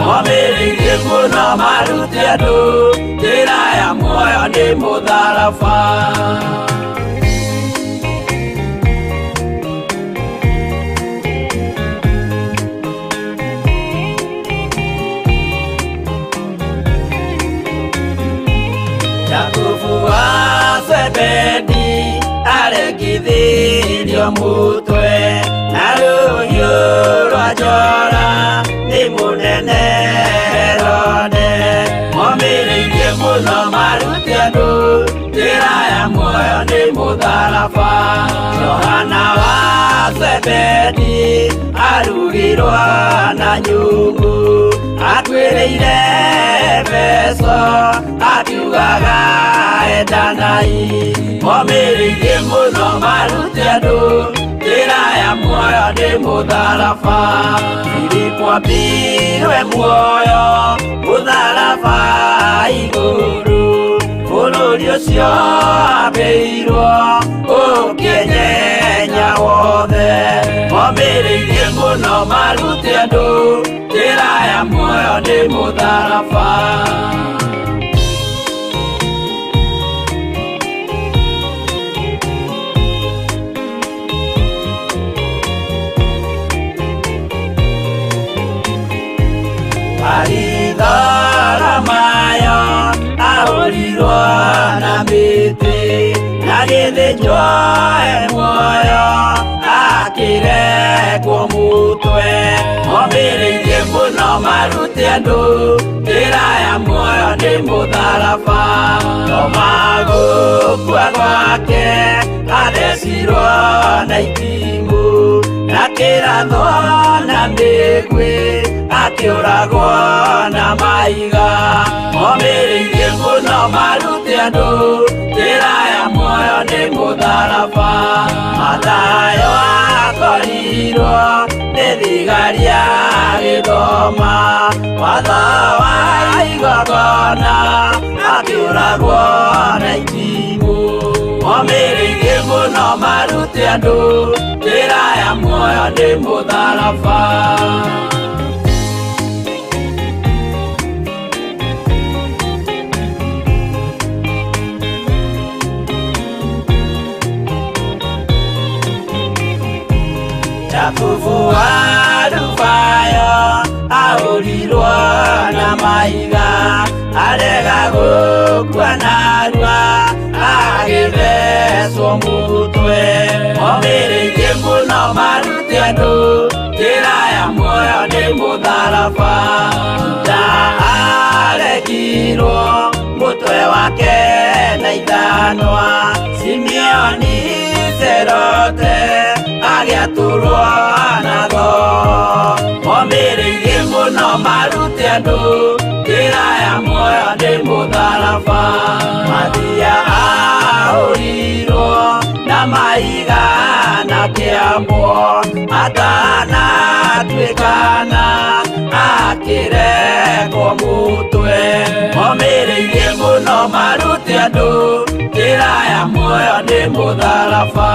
momĩrĩirie mũno marute andũ njĩra ya muoyo nĩ mũtharaba. Jakubu wa Zebedi arekithirio mũtwe na rũhiũ rwa njora nĩ mũnene Herode momĩrĩirie mũno marute andũ njĩra ya muoyo nĩ mũtharaba Johana wa Zebedi arugirwo na nyũngũ atuĩrĩire Efeso akiugaga endanai momĩrĩirie mũno marute andũ njĩra ya ya muoyo nĩ mũtharaba. Filipo ambirwe muoyo mũtharaba igũrũ, bũrũri ũcio ambĩirwo ũkĩnyenya wothe. Momĩrĩirie mũno marute andũ njĩra ya muoyo nĩ mũtharaba. Maritharamayo ahũrirwo na mĩtĩ, na gĩthĩnjwo e muoyo akĩrekwo mũtwe. Momĩrĩirie mũno marute andũ njĩra ya muoyo nĩ mũtharaba. Toma gũkua gwake athecirwo na itimũ, na kĩrathwo na mĩguĩ akĩũragwo na mahiga. Momĩrĩirie mũno marute andũ njĩra ya muoyo nĩ mũtharaba. Mathayo akorirwo nĩ thigari agĩthoma watho wa igongona, akĩũragwo na itimũ. Momĩrĩirie mũno marute andũ njĩra ya muoyo nĩ mũtharaba. Jakubu wa Alufayo ahũrirwo na mahiga, arega gũkua narua agĩthecwo mũtwe. Momĩrĩirie mũno marute andũ njĩra ya muoyo nĩ mũtharaba. Juda aregirwo mũtwe wake na ithanwa, Simeoni Zerote agĩatũrwo na thoo. Momĩrĩirie mũno marute andũ njĩra ya muoyo nĩ mũtharaba. Mathia ahũrirwo na mahiga na kĩambwo, atanatuĩkana akĩrekwo mũtwe. Momĩrĩirie mũno marute andũ njĩra ya muoyo nĩ mũtharaba.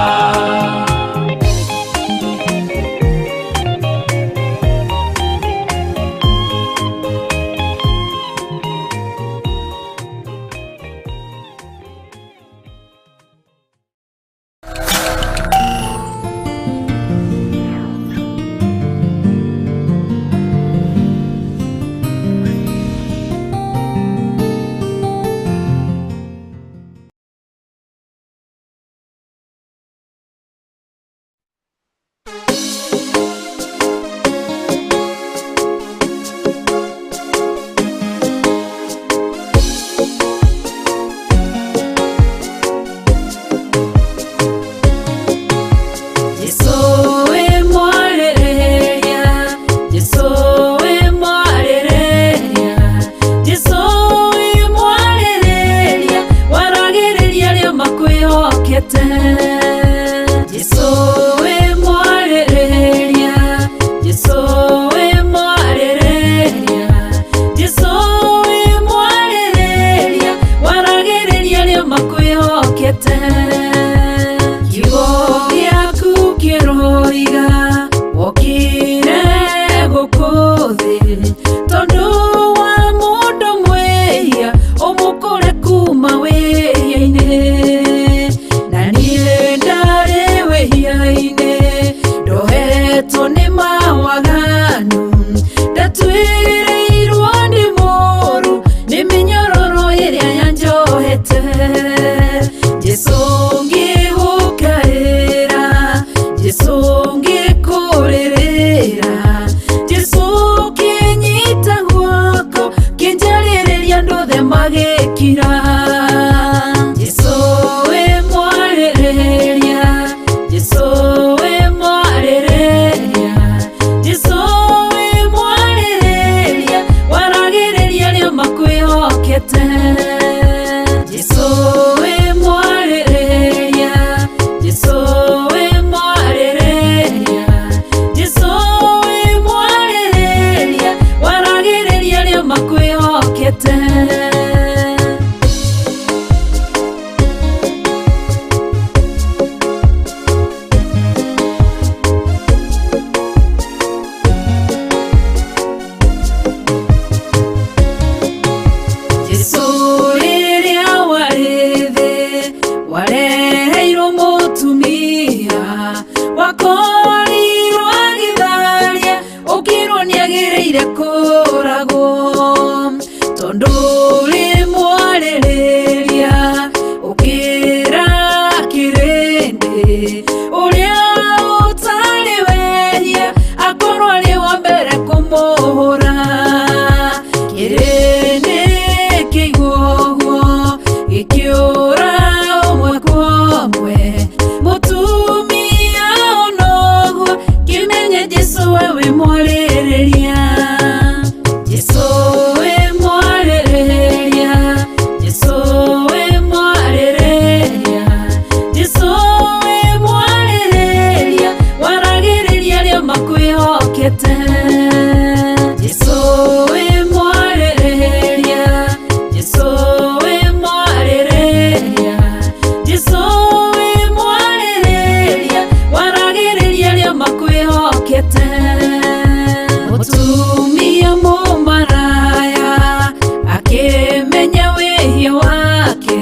Jesu we mwarĩrĩria, Jesu we mwarĩrĩria, makwĩhokete. Jesu rĩrĩa warĩ thĩ wareheirwo mũtumia wakorirwo agĩtharia ũkĩrwo nĩagĩrĩire kũragwo tondũ rĩ mwarĩrĩria ũkĩra kĩrĩndĩ ũrĩa ũtarĩ wehia akorwo arĩ wa mbere kũmũhũra kĩrĩndĩ kĩigua ũguo gĩkĩũra ũmwe kwa ũmwe mũtumia onoguo kĩmenye Jesũ we wĩ mwarĩrĩria. Jesũ wĩ mwarĩrĩria, Jesũ wĩ mwarĩrĩria, Jesũ wĩ mwarĩrĩria, waragĩrĩria arĩa makwĩhokete. Jesũ wĩ mwarĩrĩria, Jesũ wĩ mwarĩrĩria, Jesũ wĩ mwarĩrĩria, waragĩrĩria arĩa makwĩhokete. Mũtumia mũmaraya akĩmenya wĩhia wake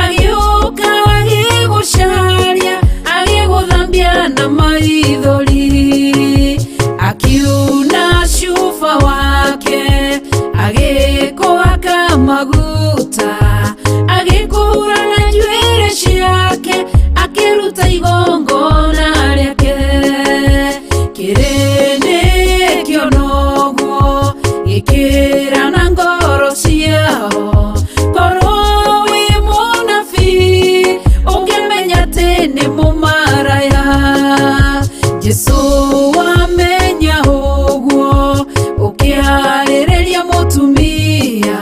agĩũka agĩgũcaria agĩgũthambia na maithori akiuna cuba wake agĩkũhaka maguta agĩkũhura na njuĩrĩ ciake akĩruta igongona rĩake kĩrĩndĩ kĩona ũguo gĩkĩra na ngoro ciao korwo wĩ mũnabii ũngĩmenya atĩ nĩ mũmaraya. Jesũ wamenya ũguo ũkĩarĩrĩria mũtumia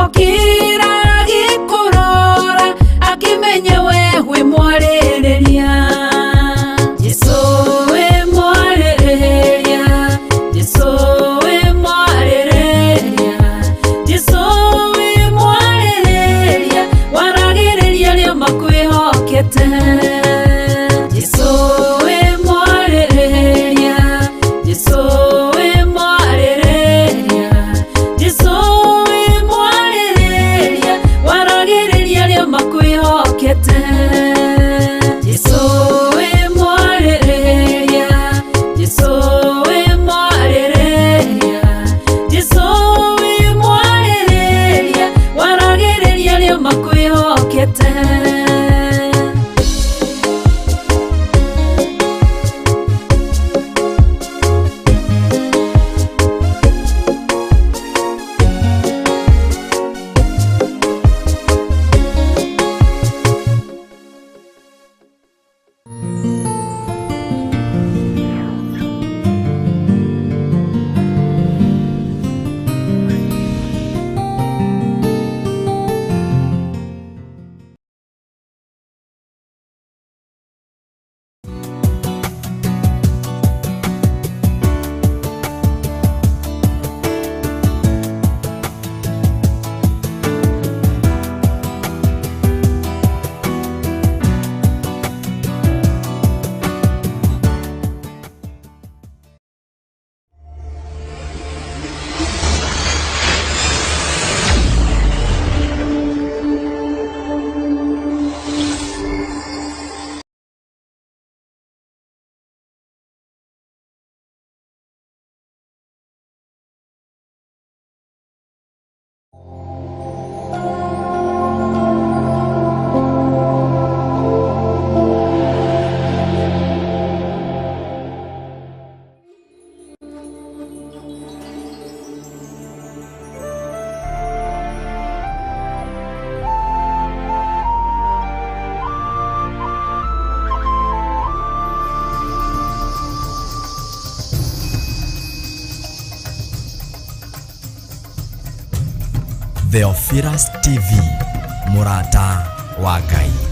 okĩra agĩkũrora akĩmenya we wĩ mwarĩrĩria. Jesũ wĩ mwarĩrĩria, Jesũ wĩ mwarĩrĩria, Jesũ wĩ mwarĩrĩria, waragĩrĩria arĩa makwĩhokete. Jesũ wĩ mwarĩrĩria, Jesũ wĩ mwarĩrĩria, Jesũ wĩ mwarĩrĩria, waragĩrĩria arĩa makwĩhokete. Jesũ wĩ mwarĩrĩria, Jesũ wĩ mwarĩrĩria, Jesũ wĩ mwarĩrĩria, waragĩrĩria arĩa makwĩhokete. Theophilus TV, mũrata wa Ngai.